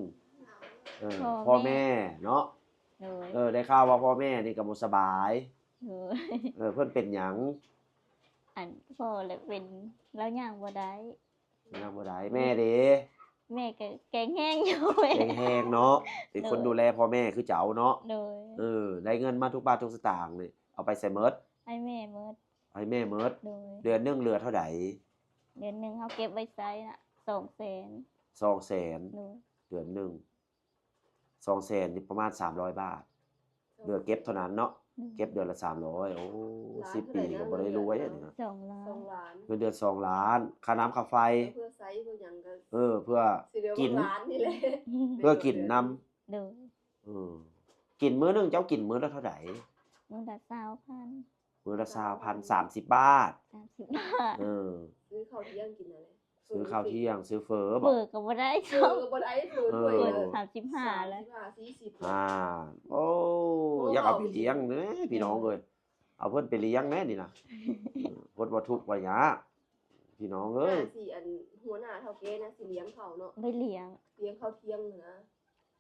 ເອີ ພໍ່ແມ່ ພໍ່ແມ່ເນາະ. ໂດຍ. ເອີ ໄດ້ຂ່າວວ່າພໍ່ແມ່ນີ້ກໍບໍ່ສະບາຍ. ໂດຍ. ເອີ ເພິ່ນເປັນຫຍັງ? ອັນ ພໍ່ລະເປັນ ລາວຍ່າງບໍ່ໄດ້. ຍັງບໍ່ໄດ້. ແມ່ເດ? ແມ່ກໍແຂງແຮງຢູ່. ແຂງແຮງເນາະ ເປັນຄົນ ໂດຍ ດູແລພໍ່ແມ່ຄືເຈົ້າເນາະ. ໂດຍ. ເອີ ໄດ້ເງິນມາທຸກບາດທຸກສະຕາງນີ້ ເອົາໄປໃສໝົດ? ໃຫ້ແມ່ໝົດ. ໃຫ້ແມ່ໝົດ. ໂດຍ. ເດືອນໜຶ່ງເຫຼືອເທົ່າໃດ? ເດືອນໜຶ່ງເຮົາເກັບໄວ້ໃຊ້ນະ ສອງແສນ. ສອງແສນ. ໂດຍ. ເດືອນໜຶ່ງ ສອງແສນນີ້ປະມານສາມຮ້ອຍບາດ ເຫຼືອເກັບເທົ່ານັ້ນເນາະ. ອືມ ເກັບເດືອນລະສາມຮ້ອຍ. ໂອ້ ສິບປີກໍບໍ່ໄດ້ລວຍເດ້ນີ້ນະ. ສອງລ້ານ. ສອງລ້ານ. ເງິນເດືອນສອງລ້ານ ຄ່ານ້ຳຄ່າໄຟ ເພື່ອໃຊ້ເພື່ອຫຍັງກໍ ເອີ ເພື່ອກິນ ເພື່ອກິນນຳ. ໂດຍ. ເອີ ກິນມື້ໜຶ່ງ ເຈົ້າກິນມື້ລະເທົ່າໃດ? ມື້ລະຊາວພັນ. ມື້ລະຊາວພັນ ສາມສິບບາດ. ສາມສິບບາດ. ເອີ ຊື້ເຂົ້າທ່ຽງກິນນັ້ນແຫຼະ. ຊື້ເຂົ້າທ່ຽງ ຊື້ເຝີບໍ? ເຝີກໍບໍ່ໄດ້ ເຝີກໍບໍ່ໄດ້ ເຝີ ເອີ ຖ້ວຍລະສາມສິບຫ້າແລ້ວ. ສາມສິບຫ້າ ສີ່ສິບ. ອ່າ ໂອ້ ຢາກເອົາໄປລ້ຽງເດ້ພີ່ນ້ອງເອີຍ. ເອີ ເອົາເພິ່ນໄປລ້ຽງແດ່ນີ້ນະ. ເອີ ພົດວ່າທຸກວ່າຍາກ ພີ່ນ້ອງເອີຍ. ໜ້າຊິອັນ ຫົວໜ້າເຖົ້າແກ່ໜ້າຊິລ້ຽງເຂົາເນາະ. ໄປລ້ຽງ ລ້ຽງເຂົ້າທ່ຽງນະ.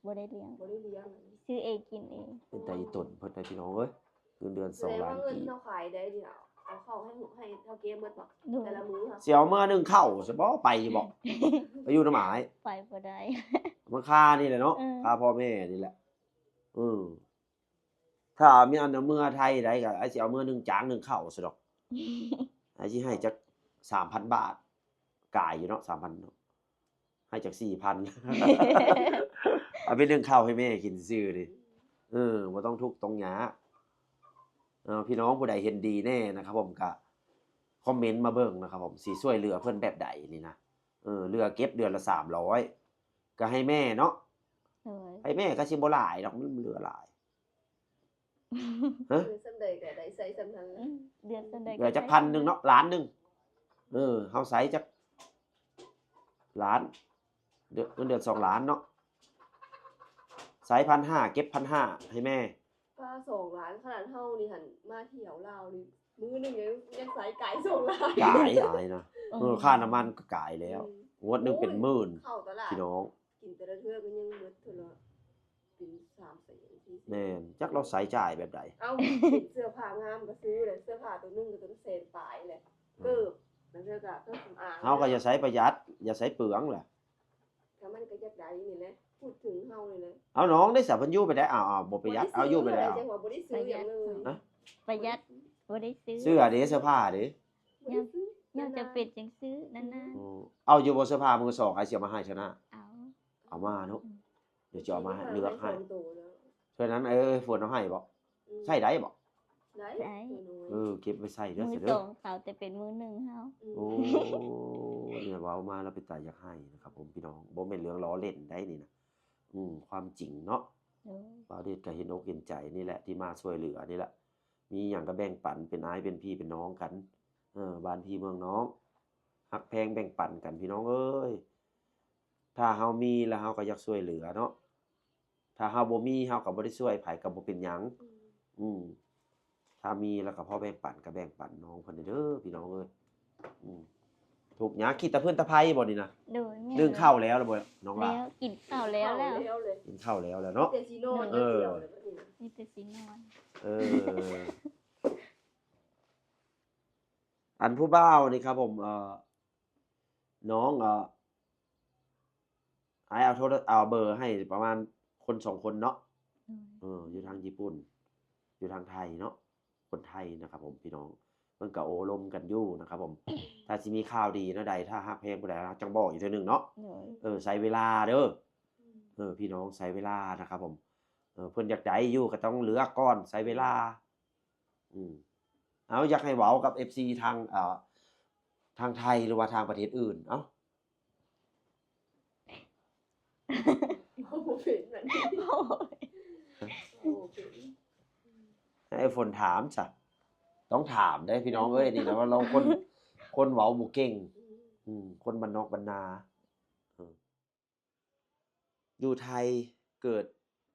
ບໍ່ໄດ້ລ້ຽງ ບໍ່ໄດ້ລ້ຽງ ຊື້ເອງກິນເອງ. ເປັນຕາອີ່ຕົນເພິ່ນໄດ໋ພີ່ນ້ອງເອີຍ. ເງິນເດືອນສອງລ້ານ ແສດງວ່າເງິນເຮົາຂາຍໄດ້ນີ້ ເອົາເຂົ້າໃຫ້ ໃຫ້ເຖົ້າແກ່ໝົດບໍ? ໂດຍ. ແຕ່ລະມື້ ຊິເອົາເມືອໜຶ້ງເຂົ້າຊະບໍ? ໄປຢູ່ບໍ? ໄປຢູ່ນຳອ້າຍ ໄປບໍ່ໄດ້. ມັນຄ່ານີ້ແຫຼະເນາະ. ເອີ ຄ່າພໍ່ແມ່ນີ້ແຫຼະ. ເອີ ຖ້າມີອັນເມືອໄທໄດ້ກໍອ້າຍຊິເອົາເມືອໜຶ້ງຈ້າງໜຶ້ງເຂົ້າຊະດອກ. ອ້າຍຊິໃຫ້ຈັກສາມພັນບາດ ກາຍຢູ່ເນາະ ສາມພັນເນາະ. ໃຫ້ຈັກສີ່ພັນ ເອົາໄປໜຶ້ງເຂົ້າໃຫ້ແມ່ກິນຊື່ໆນີ້ ເອີ ບໍ່ຕ້ອງທຸກຕ້ອງຍາກ. ເອີ ພີ່ນ້ອງຜູ້ໃດເຫັນດີແດ່ນະຄັບຜົມ ກະຄອມເມັນມາເບິ່ງນະຄັບຜົມ ຊິຊ່ວຍເຫຼືອເພິ່ນແບບໃດນີ້ນະ. ເອີ ເຫຼືອເກັບເດືອນລະສາມຮ້ອຍ ກະໃຫ້ແມ່ເນາະ ໂດຍ ໃຫ້ແມ່ກະຊິບໍ່ຫຼາຍດອກ ມັນເຫຼືອຫຼາຍ. ຮະ? ເດືອນສ່ຳໃດກະໄດ້ໃຊ້ສ່ຳນັ້ນແຫຼະ ອືມ ເດືອນສ່ຳໃດກະ ເຫຼືອຈັກພັນໜຶ່ງເນາະ ລ້ານໜຶ່ງ ເອີ ເຮົາໃຊ້ຈັກລ້ານ ເດືອນ ເງິນເດືອນສອງລ້ານເນາະ ໃຊ້ພັນຫ້າ ເກັບພັນຫ້າໃຫ້ແມ່. ປາ ສອງລ້ານ ຂະໜາດເຮົານີ້ຫັ້ນ ມາທ່ຽວລາວນີ້ ມື້ໜຶ່ງຍັງ ຍັງໃຊ້ກາຍສອງລ້ານ ກາຍ ອາຍນະ ເອີ ເອີ ຄ່ານ້ຳມັນກະກາຍແລ້ວ ອືມ ງວດໜຶ່ງເປັນໝື່ນ ໂອ້ຍ ເຂົ້າຕະຫຼາດ ພີ່ນ້ອງ ກິນແຕ່ລະເທື່ອກະຍັງໝົດເທົ່າລະ ເປັນສາມແສນ ສີ່ແສນ ແມ່ນ ຈັກລາວໃຊ້ຈ່າຍແບບໃດ. ເອົ້າ ເສື້ອຜ້າງາມກະຊື້ແຫຼະ ເສື້ອຜ້າໂຕໜຶ່ງກະເປັນແສນປາຍແຫຼະ ເອີ ເກີບ ລາງເທື່ອກະເຄື່ອງສຳອາງ ເຮົາກະຢ່າໃຊ້ປະຢັດ ຢ່າໃຊ້ເປືອງແຫຼະ ກະມັນກະຢາກໄດ້ນີ້ແຫຼະ ພູດເຖິງເຮົານີ້ແຫຼະ. ເອົາ ນ້ອງເດ ສາ ເພິ່ນຢູ່ແບບໃດ? ເອົາ ເອົາ ບໍ່ປະຢັດ ເອົາ ຢູ່ແບບໃດ? ບໍ່ໄດ້ຊື້ຫຍັງເລີຍ ປະຢັດ ບໍ່ໄດ້ຊື້ ເສື້ອເດ ເສື້ອຜ້າເດ? ບໍ່ໄດ້ຊື້ ຍາມ ຍາມຈຳເປັນຈັ່ງຊື້ນານໆ. ໂອ້ ເອົາຢູ່ບໍ່ເສື້ອຜ້າມືສອງ ອ້າຍຊິເອົາມາໃຫ້ເທື່ອໜ້າ? ເອົາ ເອົາມາເນາະ ອືມ ດຽວຈະເອົາມາໃຫ້ເລືອກໃຫ້ ເທື່ອນັ້ນ ເອີ ຝົນເອົາໃຫ້ບໍ່? ອືມ ໃຊ້ໄດ້ບໍ່? ໄດ້ ໄດ້ ເອີ ເກັບໄວ້ໃຊ້ເດີ ມືສອງເຂົາ ແຕ່ເປັນມືໜຶ່ງເຮົາ ອືມ ໂອ້ ນີ້ເວົ້າມາແລ້ວເປັນຕາຢາກໄຫ້ນະຄັບຜົມ ພີ່ນ້ອງ ບໍ່ແມ່ນເລື່ອງລໍ້ເລ່ນໄດ໋ນີ້ນະ ອືມ ຄວາມຈິງເນາະ ໂດຍ ບ່າວເດດກະເຫັນອົກເຫັນໃຈນີ້ແຫຼະ ທີ່ມາຊ່ວຍເຫຼືອນີ້ແຫຼະ ມີຫຍັງກະແບ່ງປັນ ເປັນອ້າຍເປັນພີ່ເປັນນ້ອງກັນ ເອີ ບ້ານພີ່ເມືອງນ້ອງ ຮັກແພງແບ່ງປັນກັນ ພີ່ນ້ອງເອີຍ ຖ້າເຮົາມີແລ້ວເຮົາກະຢາກຊ່ວຍເຫຼືອເນາະ ຖ້າເຮົາບໍ່ມີ ເຮົາກະບໍ່ໄດ້ຊ່ວຍໃຜກະບໍ່ເປັນຫຍັງ ອືມ ອືມ ຖ້າມີແລ້ວກະພໍແບ່ງປັນກະແບ່ງປັນນ້ອງເພິ່ນແດ່ເດີ ພີ່ນ້ອງເອີຍ ອືມ ທຸກຍາກ ຂີ້ຕະເພິ່ນຕະໄພບໍ່ນີ້ນະ? ໂດຍ ແມ່ນ ໜຶ້ງເຂົ້າແລ້ວລະບໍ່ນ້ອງຫຼ້າ? ແລ້ວ ກິນເຂົ້າແລ້ວ ກິນເຂົ້າແລ້ວແຫຼະເນາະ ແຕ່ຊິນອນ ເອີ ມີແຕ່ຊິນອນ ເອີ ອັນຜູ້ບ່າວນີ້ຄັບຜົມ ເອີ ນ້ອງ ເອີ ອ້າຍເອົາໂທລະ ເອົາເບີໃຫ້ປະມານຄົນສອງຄົນເນາະ ອືມ ເອີ ຢູ່ທາງຍີ່ປຸ່ນ ຢູ່ທາງໄທເນາະ ຄົນໄທນະຄັບຜົມ ພີ່ນ້ອງ ເພິ່ນກະໂອ້ລົມກັນຢູ່ນະຄັບຜົມ ຖ້າຊິມີຂ່າວດີແນວໃດ ຖ້າຮັກແພງຜູ້ໃດ ເຮົາຈັ່ງບອກອີກເທື່ອໜຶ່ງເນາະ ໂດຍ ເອີ ໃຊ້ເວລາເດີ ອືມ ເອີ ພີ່ນ້ອງ ໃຊ້ເວລານະຄັບຜົມ ເອີ ເພິ່ນຢາກໄດ້ຢູ່ກະຕ້ອງເລືອກກ່ອນ ໃຊ້ເວລາ ອືມ ເອົາ ຢາກໃຫ້ເວົ້າກັບເອັບຊີທາງ ເອີ ທາງໄທ ຫຼືວ່າທາງປະເທດອື່ນ ເອົ້າ ເວົ້າບໍ່ເປັນບັດນີ້ ໂອ້ຍ ເວົ້າບໍ່ເປັນ ໃຫ້ຝົນຖາມຊະ ຕ້ອງຖາມເດ້ພີ່ນ້ອງເອີຍ ນີ້ນະວ່າລາວຄົນ ຄົນເວົ້າບໍ່ເກັ່ງ ອືມ ອືມ ຄົນບ້ານນອກບ້ານນາ ເອີ ຢູ່ໄທເກີດ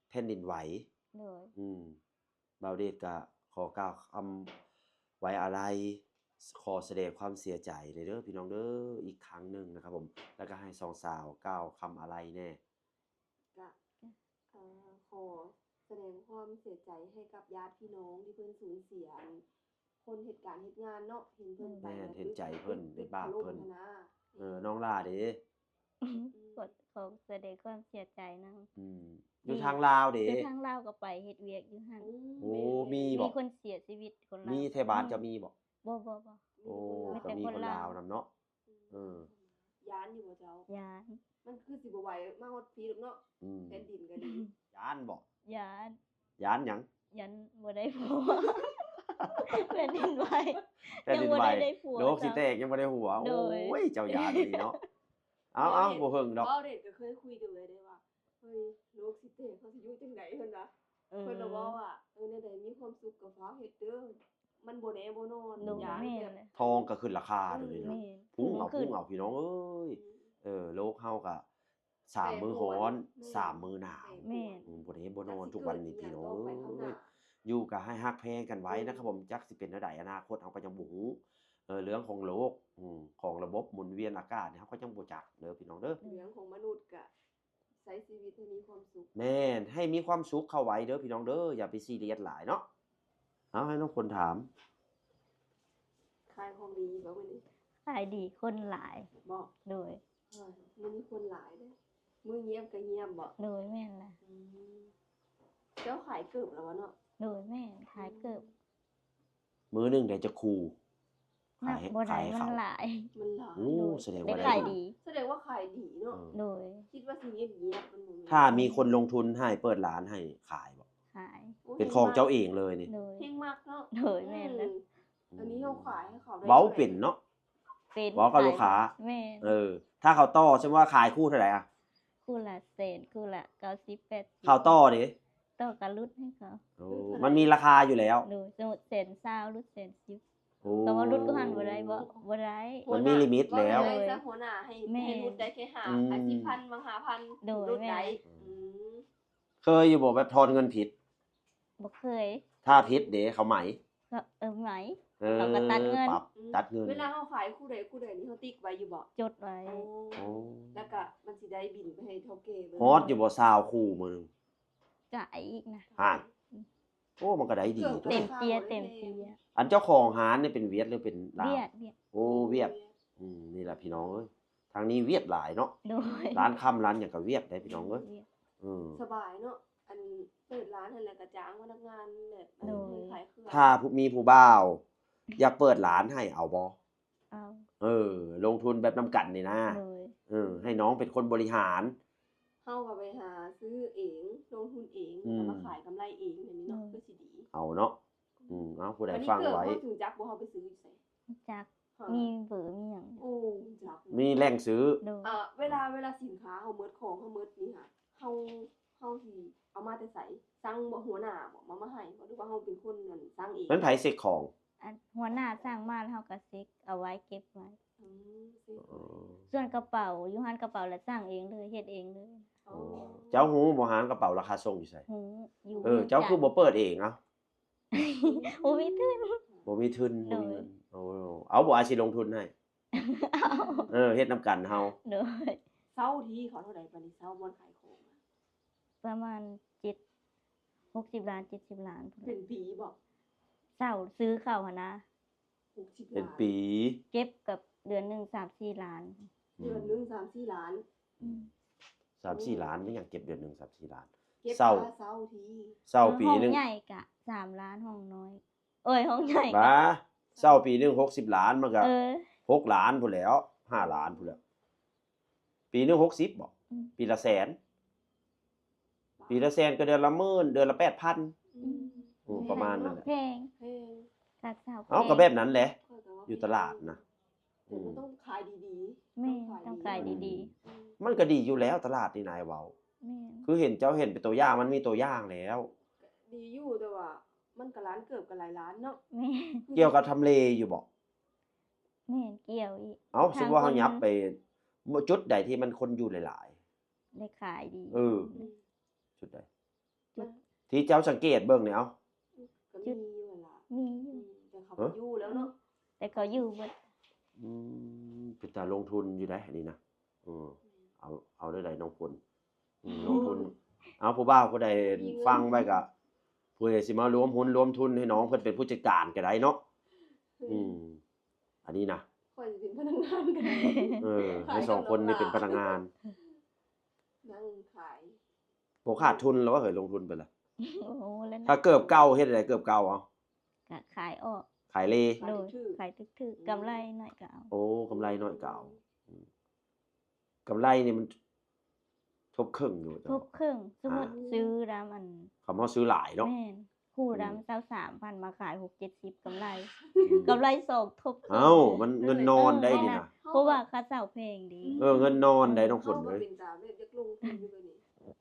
ແຜ່ນດິນໄຫວ ໂດຍ ອືມ ບ່າວເດດກະຂໍກ່າວຄຳໄວ້ອາໄລ ຂໍສະແດງຄວາມເສຍໃຈເດີພີ່ນ້ອງເດີ ອີກຄັ້ງໜຶ່ງນະຄັບຜົມ ແລ້ວກະໃຫ້ສອງສາວກ່າວຄຳອາໄລແດ່. ກະ ເອີ ຂໍສະແດງຄວາມເສຍໃຈໃຫ້ກັບຍາດພີ່ນ້ອງທີ່ເພິ່ນສູນເສຍ ອັນ ຄົນເຮັດການເຮັດງານເນາະ ເຫັນເພິ່ນໄປ ແມ່ນ ເຫັນໃຈເພິ່ນ ເປັນບາບເພິ່ນ ເອີ ນ້ອງຫຼ້າເດ? ອືມ ຂໍ ຂໍສະແດງຄວາມເສຍໃຈນຳ ອືມ ຢູ່ທາງລາວເດ? ຢູ່ທາງລາວກໍໄປເຮັດວຽກຢູ່ຫັ້ນ ໂອ້ ມີບໍ່? ມີຄົນເສຍຊີວິດ ຄົນລາວ ມີແຖວບ້ານເຈົ້າມີບໍ່? ບໍ່ ບໍ່ ບໍ່ ໂອ້ ມີແຕ່ຄົນລາວ ກໍມີຄົນລາວນຳເນາະ ອືມ ເອີ ຢ້ານຢູ່ບໍ່ເຈົ້າ? ຢ້ານ ມັນຄືຊິບໍ່ໄຫວມາຮອດພີ້ດອກເນາະ ອືມ ແຜ່ນດິນກໍດີ ຢ້ານບໍ່? ຢ້ານ ຢ້ານຫຍັງ? ຢ້ານບໍ່ໄດ້ຜົວ ແຜ່ນດິນໄຫວ ແຜ່ນດິນໄຫວ ຍັງບໍ່ໄດ້ຜົວ ໂລກຊິແຕກຍັງບໍ່ໄດ້ຜົວ ໂດຍ ໂອ້ຍ ເຈົ້າຢ້ານອີ່ຫຼີເນາະ ເອົາ ເອົາ ເຫັນ ບໍ່ເຖິງດອກ ເວົ້າເດ ກໍເຄີຍຄຸຍກັບເອື້ອຍໄດ້ວ່າ ເຮີ້ຍ ໂລກຊິແຕກ ເຮົາຊິຢູ່ຈັ່ງໃດ ເພິ່ນວ່າ ເອີ ເພິ່ນລະເວົ້າວ່າ ເອີ ແນວໃດມີຄວາມສຸກກໍຟ້າວເຮັດເດີ ມັນບໍ່ແນ່ບໍ່ນອນ ໂດຍ ຢ້ານ ແມ່ນ ແບບ ແຫຼະ ທອງກໍຂຶ້ນລາຄາ ອືມ ດຽວນີ້ນະ ແມ່ນ ພຸ້ງເອົາ ພຸ້ງເອົາ ພີ່ນ້ອງເອີຍ ເອີ ໂລກເຮົາກໍ ສາມມື້ຮ້ອນ ສາມມື້ໜາວ ແມ່ນ ອືມ ບໍ່ໄດ້ບໍ່ນອນທຸກວັນນີ້ພີ່ນ້ອງເອີຍ ຢູ່ກໍໃຫ້ຮັກແພງກັນໄວ້ນະຄັບຜົມ ຈັກຊິເປັນແນວໃດ ອະນາຄົດເຮົາກໍຍັງບໍ່ຮູ້ ເອີ ເລື່ອງຂອງໂລກ ອືມ ຂອງລະບົບໝູນວຽນອາກາດນີ້ ເຮົາກໍຍັງບໍ່ຈັກເດີພີ່ນ້ອງເດີ ເລື່ອງຂອງມະນຸດກໍໃຊ້ຊີວິດໃຫ້ມີຄວາມສຸກ ແມ່ນ ໃຫ້ມີຄວາມສຸກເຂົ້າໄວ້ເດີພີ່ນ້ອງເດີ ຢ່າໄປຊີຣຽສຫຼາຍເນາະ ເອົາ ໃຫ້ນ້ອງຝົນຖາມ ຂາຍຂອງດີບໍ່ມື້ນີ້? ຂາຍດີ ຄົນຫຼາຍ ບໍ່? ໂດຍ ເອີ ມື້ນີ້ຄົນຫຼາຍເດ້ ມື້ງຽບກໍງຽບບໍ່? ໂດຍ ແມ່ນລະ ອືມ ເຈົ້າຂາຍເກີບແລ້ວບໍ່ເນາະ? ໂດຍ ແມ່ນ ຂາຍເກີບ ອືມ ມື້ໜຶ່ງໄດ້ຈັກຄູ່? ຂາຍ ນັບບໍ່ໄດ້ ຂາຍໃຫ້ເຂົາ ມັນຫຼາຍ ມັນຫຼາຍ ໂອ້ ໂດຍ ສະແດງວ່າໄດ້ຂາຍດີ ສະແດງວ່າຂາຍດີເນາະ ໂດຍ ຄິດວ່າຊິງຽບໆ ມັນບໍ່ແມ່ນ ຖ້າມີຄົນລົງທຶນໃຫ້ເປີດຮ້ານໃຫ້ຂາຍບໍ່? ຂາຍ ໂອ້ຍ ເປັນຂອງເຈົ້າເອງເລີຍນີ້ ໂດຍ ເຮັງມັກເນາະ ໂດຍ ແມ່ນ ອືມ ອັນນີ້ເຮົາຂາຍໃຫ້ເຂົາໄດ້ ເວົ້າເປັນເນາະ ເປັນ ເວົ້າກັບລູກຄ້າ ແມ່ນ ເອີ ຖ້າເຂົາຕໍ່ ສົມມຸດວ່າຂາຍຄູ່ເທົ່າໃດອະ? ຄູ່ລະແສນ ຄູ່ລະເກົ້າສິບ ແປດສິບ ເຂົາຕໍ່ເດ? ຕໍ່ກໍຫຼຸດໃຫ້ເຂົາ ໂອ້ ມັນມີລາຄາຢູ່ແລ້ວ ໂດຍ ສົມມຸດແສນຊາວ ຫຼຸດແສນສິບ ໂອ້ ກໍວ່າຫຼຸດກວ່າຫັ້ນບໍ່ໄດ້ບໍ່? ບໍ່ໄດ້ ມັນມີລິມິດແລ້ວ ຫົວໜ້າໃຫ້ ແມ່ນ ໃຫ້ຫຼຸດໄດ້ແຄ່ຫ້າ ອືມ ຫ້າສິບພັນ ບາງຫ້າພັນ ໂດຍ ຫຼຸດໄດ້ ແມ່ນ ອືມ ເຄີຍຢູ່ບໍ່ແບບທອນເງິນຜິດ? ບໍ່ເຄີຍ ຖ້າຜິດເດ ເຂົາໄໝ? ເອີ ໄໝ ເອີ ເຂົາກໍຕັດເງິນ ປັບ ອືມ ຕັດເງິນ ເວລາເຮົາຂາຍຄູ່ໃດຄູ່ໃດນີ້ ເຮົາຕິກໄວ້ຢູ່ບໍ່? ຈົດໄວ້ ໂອ້ ໂອ້ ແລ້ວກໍມັນຊິໄດ້ບິນໄປໃຫ້ເຖົ້າແກ່ເບິ່ງ ຮອດຢູ່ບໍ່ ຊາວຄູ່ມື້ໜຶ່ງ? ກະອີກນະ ຫານ ອືມ ໂອ້ ມັນກໍໄດ້ດີຕົວະ ເຕັມເຕຍ ເຕັມເຕຍ ອັນເຈົ້າຂອງຮ້ານນີ້ເປັນຫວຽດ ຫຼືເປັນລາວ? ຫວຽດ ຫວຽດ ໂອ້ ຫວຽດ ຫວຽດ ອືມ ນີ້ລະພີ່ນ້ອງເອີຍ ທາງນີ້ຫວຽດຫຼາຍເນາະ ໂດຍ ຮ້ານຄຳຮ້ານຫຍັງກໍຫວຽດໄດ໋ພີ່ນ້ອງເອີຍ ຫວຽດ ເອີ ສະບາຍເນາະ ອັນເປີດຮ້ານຫັ້ນແຫຼະ ກະຈ້າງພະນັກງານແບບ ໂດຍ ໃຫ້ຂາຍເຄື່ອງ ຖ້າຜູ້ ມີຜູ້ບ່າວຢາກເປີດຮ້ານໃຫ້ເອົາບໍ່? ເອົາ ເອີ ລົງທຶນແບບນຳກັນນີ້ນະ ໂດຍ ເອີ ໃຫ້ນ້ອງເປັນຄົນບໍລິຫານ ເຮົາກໍໄປຫາຊື້ເອງ ລົງທຶນເອງ ອືມ ແລ້ວມາຂາຍກຳໄລເອງ ແບບນີ້ເນາະ ໂດຍ ຄືຊິດີ ເອົາເນາະ ອືມ ເອົາ ຜູ້ໃດຟັງໄວ້ ບາດນີ້ເກີບເຮົາຮູ້ຈັກບໍ່ ເຮົາໄປຊື້ຢູ່ໃສ? ຮູ້ຈັກ ຮະ ມີເບີມີຫຍັງ ໂອ້ ຮູ້ຈັກ ມີແຫຼ່ງຊື້ ໂດຍ ເອີ ເວລາ ເວລາສິນຄ້າເຮົາໝົດ ຂອງເຮົາໝົດນີ້ຫະ ເຮົາ ເຮົາຊິເອົາມາແຕ່ໃສ? ສັ່ງບໍ່ ຫົວໜ້າບໍ່ ມາ ມາໃຫ້ບໍ່ ຫຼືວ່າເຮົາເປັນຄົນນັ້ນສັ່ງເອງ? ແມ່ນໃຜເຊັກຂອງ? ອັນຫົວໜ້າສັ່ງມາ ແລ້ວເຮົາກໍເຊັກເອົາໄວ້ ເກັບໄວ້ ອືມ ເຊັກໄວ້ ເອີ ສ່ວນກະເປົາ ຢູ່ຮ້ານກະເປົາລະສັ່ງເອງເລີຍ ເຮັດເອງເລີຍ ອໍ ເຈົ້າຮູ້ບໍ່ຮ້ານກະເປົາລາຄາສົ່ງຢູ່ໃສ? ຮູ້ຢູ່ ເອີ ເຈົ້າຄືບໍ່ເປີດເອງເອົາ? ບໍ່ມີທຶນ ບໍ່ມີທຶນ ໂດຍ ບໍ່ມີເງິນ ໂອ້ ເອົາບໍ່ ອາຍຊິລົງທຶນໃຫ້? ເອົາ ເອີ ເຮັດນຳກັນເຮົາ ໂດຍ ເຊົ່າທີ່ເຂົາເທົ່າໃດ ບາດນີ້ເຊົ່າບ່ອນຂາຍຂອງ ປະມານເຈັດ ຫົກສິບລ້ານ ເຈັດສິບລ້ານ ເປັນປີບໍ່? ເຊົ່າຊື້ເຂົ້າຫັ້ນນະ ຫົກສິບລ້ານ ເປັນປີ ເກັບກັບເດືອນໜຶ່ງສາມສີ່ລ້ານ ເດືອນໜຶ່ງສາມສີ່ລ້ານ ອືມ ສາມສີ່ລ້ານ ແມ່ນຫຍັງເກັບເດືອນໜຶ່ງສາມສີ່ລ້ານ ເກັບເຊົ່າ ຄ່າເຊົ່າທີ່ ເຊົ່າປີໜຶ່ງ ຫ້ອງໃຫຍ່ກະສາມລ້ານ ຫ້ອງນ້ອຍ ໂອ້ຍ ຫ້ອງໃຫຍ່ກະ ບາ ເຊົ່າປີໜຶ່ງຫົກສິບລ້ານ ມັນກະ ເອີ ຫົກລ້ານພຸ້ນແຫຼ້ວ ຫ້າລ້ານພຸ້ນແຫຼ້ວ ປີໜຶ່ງຫົກສິບບໍ່? ອືມ ປີລະແສນ ປີລະແສນກໍເດືອນລະໝື່ນ ເດືອນລະແປດພັນ ອືມ ອືມ ປະມານນັ້ນແຫຼະ ແພງ ແພງ ຄ່າເຊົ່າ ເອົ້າ ແພງ ກໍແບບນັ້ນແຫຼະ ຂ້ອຍກໍວ່າ ຢູ່ຕະຫຼາດນະ ແພງ ອືມ ແຕ່ມັນຕ້ອງຂາຍດີໆ ແມ່ນ ຕ້ອງຂາຍ ຕ້ອງຂາຍດີໆ ດີໆ ອືມ ມັນກໍດີຢູ່ແລ້ວ ຕະຫຼາດນີ້ນາຍເວົ້າ ແມ່ນ ຄືເຫັນ ເຈົ້າເຫັນເປັນຕົວຢ່າງ ມັນມີຕົວຢ່າງແລ້ວ ດີຢູ່ ແຕ່ວ່າມັນກໍລ້ານເກີບ ກໍຫຼາຍລ້ານເນາະ ແມ່ນ ກ່ຽວກັບທຳເລຢູ່ບໍ່? ແມ່ນ ກ່ຽວອີກ ເອົ້າ ສົມມຸດວ່າເຮົາຫຍັບໄປຈຸດໃດທີ່ມັນຄົນຢູ່ຫຼາຍໆ ໄດ້ຂາຍດີ ເອີ ອືມ ຈຸດໃດ? ຈຸດທີ່ເຈົ້າສັງເກດເບິ່ງນີ້ ເອົ້າ ກໍມີຢູ່ຫັ້ນລະ ມີຢູ່ ອືມ ແຕ່ເຂົາບໍ່ຢູ່ແລ້ວເນາະ ແຕ່ເຂົາຢູ່ເບິດ ອືມ ເປັນຕາລົງທຶນຢູ່ໃດ໋ ອັນນີ້ນະ ເອີ ແມ່ນ ເອົາ ເອົາແນວໃດນ້ອງຝົນ ອືມ ລົງທຶນ ເອົາ ຜູ້ບ່າວຜູ້ໃດ ມີເງິນ ຟັງໄວ້ກະ ຜູ້ໃດຊິມາລວມຮຸ້ນລວມທຶນໃຫ້ນ້ອງເພິ່ນເປັນຜູ້ຈັດການກໍໄດ້ເນາະ ເອີ ອືມ ອັນນີ້ນະ ຂ້ອຍຊິເປັນພະນັກງານກໍໄດ້ ເອີ ໃຫ້ສອງຄົນນີ້ເປັນພະນັກງານ ນັ່ງຂາຍ ບໍ່ຂາດທຶນແລ້ວເຮີ້ຍ ລົງທຶນໄປລະ ໂອ້ ແລ້ວນະ ຖ້າເກີບເກົ່າເຮັດໃດ ເກີບເກົ່າເອົາ ກະຂາຍອອກ ຂາຍເລ ໂດຍ ຂາຍຖືກໆ ຂາຍຖືກໆ ອືມ ກຳໄລໜ້ອຍກໍເອົາ ໂອ້ ກຳໄລໜ້ອຍກໍເອົາ ອືມ ອືມ ກຳໄລນີ້ມັນທົບເຄິ່ງຢູ່ບໍ່? ທົບເຄິ່ງ ສົມມຸດ ອ່າ ຊື້ນຳອັນ ຄຳເຮົາຊື້ຫຼາຍເນາະ ແມ່ນ ຄູ່ລະ ອືມ ຊາວສາມພັນ ມາຂາຍຫົກເຈັດສິບ ກຳໄລ ອືມ ກຳໄລສອງທົບເຄິ່ງ ເອົ້າ ມັນເງິນນອນໄດ໋ນີ້ນະ ເພາະວ່າຄ່າເຊົ່າແພງເດ ເອີ ເງິນນອນໄດ໋ ນ້ອງຝົນເອີຍ ເຮົາກໍເປັນຕາແບບຢາກລົງທຶນຢູ່ແບບນີ້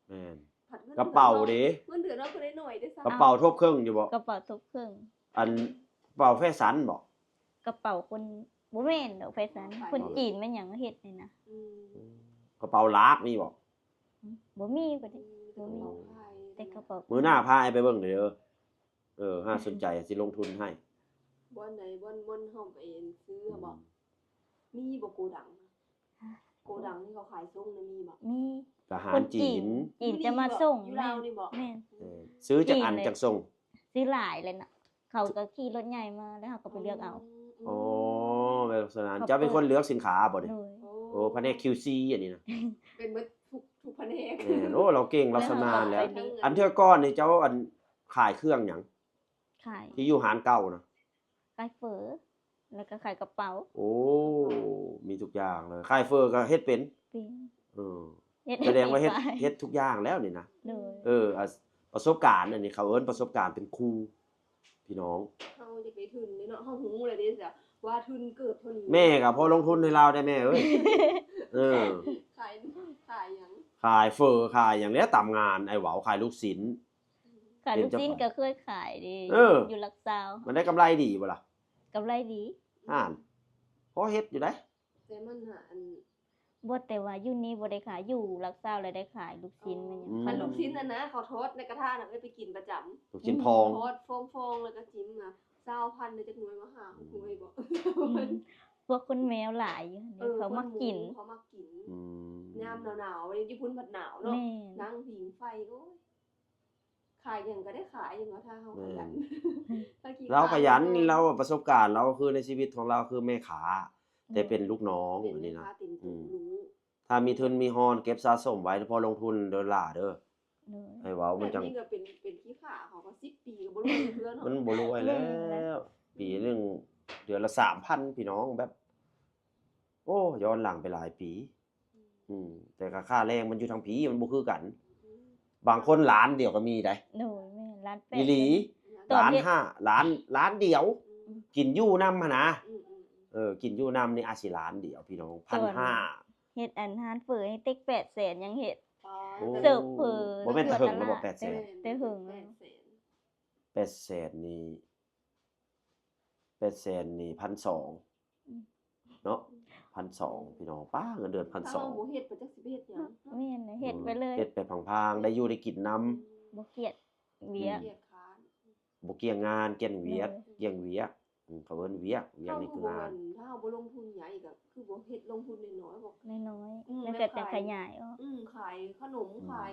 ແມ່ນ ພັດເງິນ ກະເປົາເດ້ ເງິນເດືອນເຮົາກໍໄດ້ໜ້ອຍເດ້ ກະເປົາທົບເຄິ່ງຢູ່ບໍ່? ກະເປົາທົບເຄິ່ງ ອັນ ກະເປົາແຟຊັນບໍ່? ກະເປົາຄົນ ບໍ່ແມ່ນດອກແຟຊັນ ຂອງຂາຍ ຄົນຈີນແມ່ນຫຍັງເຮັດນີ້ນະ ອືມ ກະເປົາລາກມີບໍ່? ອືມ ບໍ່ມີ ບໍ່ໄດ້ ອືມ ບໍ່ມີ ແຕ່ກະເປົາ ແຕ່ກະເປົາ ມື້ໜ້າພາອ້າຍໄປເບິ່ງເດີ ເອີ ຫາສົນໃຈ ຊິລົງທຶນໃຫ້ ບ່ອນໃດ ບ່ອນ ບ່ອນເຮົາໄປຊື້ບໍ? ອືມ ມີບໍ່ໂກດັງ? ຮະ? ໂກດັງທີ່ເຂົາຂາຍສົ່ງນະມີບໍ່? ມີ ທະຫານຈີນ ຄົນຈີນ ຈີນຈະມາສົ່ງ ຢູ່ລາວນີ້ບໍ່? ແມ່ນ ແມ່ນ ເອີ ຊື້ຈັກອັນ ຈີນແຫຼະ ຈັ່ງສົ່ງ? ຊື້ຫຼາຍແຫຼະເນາະ ເຂົາກໍຂີ່ລົດໃຫຍ່ມາ ແລ້ວເຮົາກໍໄປເລືອກເອົາ ອໍ ອືມ ອໍ ແບບສະນັ້ນ ເຂົາເຈົ້າເປັນຄົນເລືອກສິນຄ້າບໍ່ນີ້? ໂດຍ ໂອ້ ໂອ້ ພະແນກຄິວຊີອັນນີ້ນະ ເປັນເບິດທຸກ ທຸກພະແນກ ແມ່ນ ໂອ້ ລາວເກັ່ງ ລາວຊຳນານແລ້ວ ແລ້ວເຮົາກໍໄປ ອັນເທື່ອກ່ອນນີ້ເຈົ້າ ອັນ ຂາຍເຄື່ອງຫຍັງ? ຂາຍ ທີ່ຢູ່ຮ້ານເກົ່ານະ? ຂາຍເຝີ ແລ້ວກໍຂາຍກະເປົາ. ໂອ້ ມີທຸກຢ່າງເລີຍ. ຂາຍເຝີກໍເຮັດເປັນ? ເປັນ. ເອີ ເຮັດ ສະແດງວ່າເຮັດ ເຮັດທຸກຢ່າງແລ້ວນີ້ນະ. ໂດຍ. ເອີ ອາ ປະສົບການ ອັນນີ້ເຂົາເອີ້ນປະສົບການເປັນຄູ ພີ່ນ້ອງ. ເຮົາຢາກໄດ້ທຶນເດ້ເນາະ ເຮົາຮູ້ແລ້ວເດ້ ວ່າທຶນເກີດເທົ່ານີ້. ແມ່ກໍພໍລົງທຶນໃຫ້ລາວໄດ້ແມ່ເອີຍ. ເອີ ຂາຍ ຂາຍຫຍັງ? ຂາຍເຝີ ຂາຍຫຍັງແຫຼະ ຕາມງານ ອ້າຍເວົ້າ ຂາຍລູກຊິ້ນ. ຂາຍລູກຊິ້ນກໍເຄີຍຂາຍເດ້. ເອີ ຢູ່ຫຼັກຊາວ. ມັນໄດ້ກຳໄລດີບໍ່ລະ? ກຳໄລດີ. ອ່ານ ພໍເຮັດຢູ່ໃດ. ແຕ່ມັນຫາ ອັນ ບໍ່ ແຕ່ວ່າຢູ່ນີ້ບໍ່ໄດ້ຂາຍ ຢູ່ຫຼັກຊາວແລ້ວໄດ້ຂາຍລູກຊິ້ນ. ອໍ ແມ່ນຫຍັງ? ອືມ ຄັນລູກຊິ້ນຫັ້ນນະ ເຂົາທອດໃນກະທະນະ ເອີຍ ໄປກິນປະຈຳ. ລູກຊິ້ນພອງ ອືມ ທອດຟອງໆ ແລ້ວກໍຈິ້ມນະ ຊາວພັນ ໄດ້ຈັກໜ່ວຍວະ ຫ້າຫົກໜ່ວຍບໍ? ອືມ ພວກຄົນແມວຫຼາຍຢູ່ ເອີ ເຂົາມັກກິນ ຄົນໝູເຂົາມັກກິນ. ອືມ ຍາມໜາວໆ ຢູ່ພຸ້ນພັດໜາວເນາະ. ແມ່ນ. ນັ່ງຜິງໄຟ ໂອ້ຍ ຂາຍຫຍັງກໍໄດ້ຂາຍ ເຫັນບໍ່ ຖ້າເຮົາຂະຫຍັນ. ແມ່ນ. ລາວຂະຫຍັນ ລາວປະສົບການລາວ ຄືໃນຊີວິດຂອງລາວຄືແມ່ຄ້າ ແຕ່ເປັນລູກນ້ອງ ເປັນ ອັນນີ້ນະ. ແມ່ຄ້າເຕັມ ອືມ ຮູ້ ຖ້າມີທຶນມີຮອນເກັບສະສົມໄວ້ ພໍລົງທຶນເດີຫຼ້າເດີ. ໂດຍ. ໃຫ້ເວົ້າມັນຈັ່ງ ແບບນີ້ກໍເປັນ ເປັນຂີ້ຂ້າ ເຂົາກໍສິບປີກໍບໍ່ລວຍເທື່ອເນາະ. ມັນບໍ່ລວຍແລ້ວ. ແມ່ນ. ປີໜຶ່ງເດືອນລະສາມພັນ ພີ່ນ້ອງ ແບບ ໂອ້ ຍ້ອນຫຼັງໄປຫຼາຍປີ. ອືມ ອືມ ແຕ່ກໍຄ່າແຮງມັນຢູ່ທາງພີ້ ມັນບໍ່ຄືກັນ. ອືມ ບາງຄົນລ້ານດຽວກໍມີໃດ໋. ໂດຍ ແມ່ນ ລ້ານແປດ ອີ່ຫຼີ. ລ້ານຫ້າ ລ້ານ ລ້ານດຽວ. ອືມ ກິນຢູ່ນຳຫັ້ນນະ. ອືມ ອືມ ເອີ ກິນຢູ່ນຳນີ້ອາດຊິລ້ານດຽວ ພີ່ນ້ອງ ພັນຫ້າ. ເຮັດອັນຮ້ານເຝີໃຫ້ເຕັກແປດແສນຍັງເຮັດ. ອໍ ເສີບເຝີ ບໍ່ແມ່ນແຕ່ເຫິງແລ້ວບໍ່ ແປດແສນ? ແຕ່ເຫິງ ແປດແສນ ແປດແສນນີ້ ແປດແສນນີ້ ພັນສອງ ອືມ ເນາະ ພັນສອງ ພີ່ນ້ອງ. ປ້າ ເງິນເດືອນພັນສອງ ຖ້າເຮົາບໍ່ເຮັດໄປ ຈັກຊິໄປເຮັດຫຍັງ. ແມ່ນ ເຮັດໄປເລີຍ. ອືມ ເຮັດໄປພາງໆ ໄດ້ຢູ່ໄດ້ກິນນຳ. ອືມ ບໍ່ກຽດວຽກ. ອືມ ບໍ່ກຽດງານ ກຽດວຽກ. ໂດຍ. ກຽດວຽກ. ອືມ ເຂົາເອີ້ນວຽກ ວຽກນີ້ຄືງານ. ຖ້າເຮົາບໍ່ລົງທຶນໃຫຍ່ກໍຄືບໍ່ເຮັດ ລົງທຶນນ້ອຍໆ ບໍ່ ນ້ອຍໆ ອືມ ແລ້ວກໍຈະຂະຫຍາຍອອກ. ອືມ ຂາຍຂະໜົມ ອືມ ຂາຍ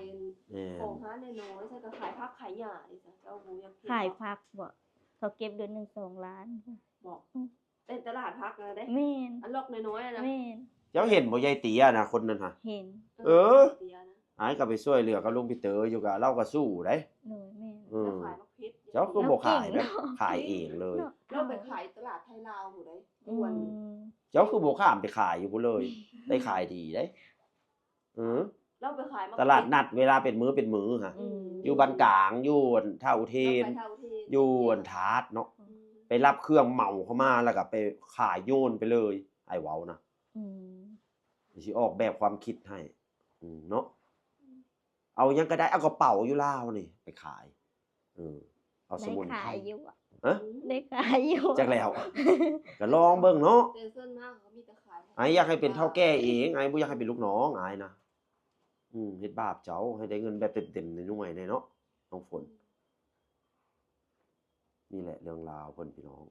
ແມ່ນ ຂອງຮ້ານນ້ອຍໆ ຊັ້ນກໍຂາຍຜັກຂາຍຫຍ້ານີ້ຊະ. ເຈົ້າບໍ່ຢາກເຮັດ ຂາຍຜັກບໍ່? ເຂົາເກັບເດືອນໜຶ່ງສອງລ້ານ. ບໍ່ ອືມ ເປັນຕະຫຼາດຜັກນະເດ້. ແມ່ນ. ອັນລັອກນ້ອຍໆນະ. ແມ່ນ. ເຈົ້າເຫັນບໍ່ ຍາຍເຕີຍນະ ຄົນນັ້ນຫະ? ເຫັນ. ເອີ ເອີ ຍາຍເຕີຍນະ ອ້າຍກໍໄປຊ່ວຍເຫຼືອກັບລຸງປີເຕີຢູ່ ກະລາວກໍສູ້ໄດ໋. ໂດຍ ແມ່ນ. ເອີ ລາວຂາຍໝາກເຜັດ. ເຈົ້າຄືບໍ່ຂາຍແບບຂາຍເອງເລີຍ? ເນາະ ລາວໄປຂາຍຕະຫຼາດໄທລາວພຸ້ນໃດ໋. ອືມ ເຈົ້າຄືບໍ່ຂ້າມໄປຂາຍຢູ່ພຸ້ນເລີຍ? ໄດ້ຂາຍດີເດ້. ເອີ ລາວໄປຂາຍໝາກເຜັດ ຕະຫຼາດນັດເວລາເປັນມື້ເປັນມື້ຫະ. ອືມ ຢູ່ບ້ານກາງ ຢູ່ທ່າອຸເທນ ລາວໄປທ່າອຸເທນ ຢູ່ອັນທາດເນາະ. ອືມ ໄປຮັບເຄື່ອງເໝົາເຂົ້າມາ ແລ້ວກໍໄປຂາຍໂຍນໄປເລີຍ ອ້າຍເວົ້ານະ. ອືມ ຊິອອກແບບຄວາມຄິດໃຫ້ ອືມ ເນາະ. ເອົາຫຍັງກໍໄດ້ ເອົາກະເປົາຢູ່ລາວນີ້ໄປຂາຍ. ເອີ ເອົາສະໝຸນໄພ. ໄດ້ຂາຍຢູ່ບໍ່? ຮະ? ໄດ້ຂາຍຢູ່. ຈັກແລ້ວ ກໍລອງເບິ່ງເນາະ. ແຕ່ສ່ວນມາກເຂົາມີແຕ່ຂາຍ. ອ້າຍຢາກໃຫ້ເປັນເຖົ້າແກ່ເອງ ອ້າຍບໍ່ຢາກໃຫ້ເປັນລູກນ້ອງອ້າຍນະ. ອືມ ເຮັດບາບເຈົ້າ ໃຫ້ໄດ້ເງິນແບບເຕັມໆ ໜ້ອຍໆ ແດ່ເນາະ ນ້ອງຝົນ. ອືມ ນີ້ແຫຼະເລື່ອງລາວເພິ່ນ ພີ່ນ້ອງ.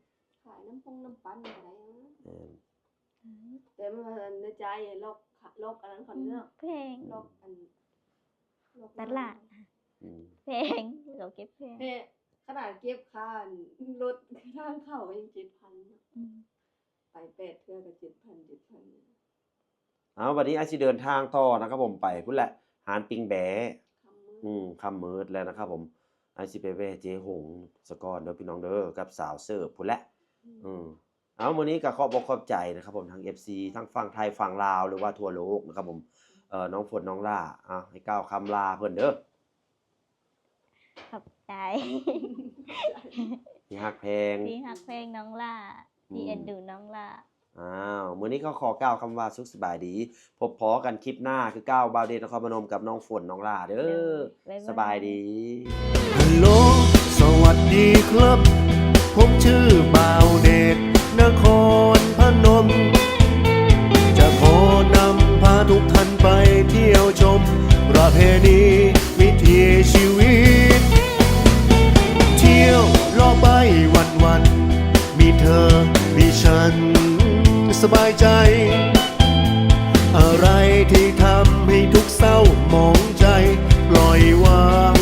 ຂາຍນ້ຳປົງນ້ຳປັ້ນກໍໄດ້. ແມ່ນ. ອືມ ແຕ່ວ່າໃນໃຈລັອກ ລັອກອັນນັ້ນເຂົາເນາະ. ອືມ ແພງ. ລັອກອັນ ລັອກຕະຫຼາດ. ອືມ ແພງ ເຂົາເກັບແພງ. ແທ້ ຂະໜາດເກັບຄ່າລົດທາງເຂົ້າກໍຍັງເຈັດພັນເນາະ. ອືມ ໄປແປດເທື່ອກໍເຈັດພັນ ເຈັດພັນ. ເອົາ ບັດນີ້ອ້າຍຊິເດີນທາງຕໍ່ນະຄັບຜົມ ໄປພຸ້ນແຫຼະ ຮ້ານປີ້ງແບ້. ຄ່ຳມືດ ອືມ ຄ່ຳມືດແລ້ວນະຄັບຜົມ. ອ້າຍຊິໄປແວ່ເຈຫົງສະກ່ອນເດີພີ່ນ້ອງເດີ ກັບສາວເສີບພຸ້ນແຫຼະ. ອືມ ອືມ ເອົາ ມື້ນີ້ກໍຂອບອົກຂອບໃຈນະຄັບຜົມ ທັງເອັຟຊີ ທັງຝັ່ງໄທ ຝັ່ງລາວ ຫຼືວ່າທົ່ວໂລກນະຄັບຜົມ. ເອີ ນ້ອງຝົນ ນ້ອງຫຼ້າ ເອົາ ໃຫ້ກ່າວຄຳລາເພິ່ນເດີ. ຂອບໃຈ ທີ່ຮັກແພງ ທີ່ຮັກແພງນ້ອງຫຼ້າ ອືມ ທີ່ເອັນດູນ້ອງຫຼ້າ. ອ້າວ ມື້ນີ້ກໍຂໍກ່າວຄຳວ່າສຸກສະບາຍດີ ພົບພໍ້ກັນຄລິບໜ້າຄືເກົ່າ ບ່າວເດດນະຄອນພະນົມກັບນ້ອງຝົນ ນ້ອງຫຼ້າເດີ. ໂດຍ ບາຍບາຍ ສະບາຍດີ. ຮັລໂຫຼ ສະຫວັດດີຄັບ ຜົມຊື່ບ່າວເດດ ນະຄອນພະນົມ ຈະຂໍນຳພາທຸກທ່ານໄປທ່ຽວຊົມ ປະເພນີວິຖີຊີວິດ ທ່ຽວເລາະໄປວັນໆ ມີເທີ ມີສັນ ສະບາຍໃຈ ອະໄລທີ່ທຳໃຫ້ທຸກເສົ້າໝອງໃຈ ປ່ອຍວາງ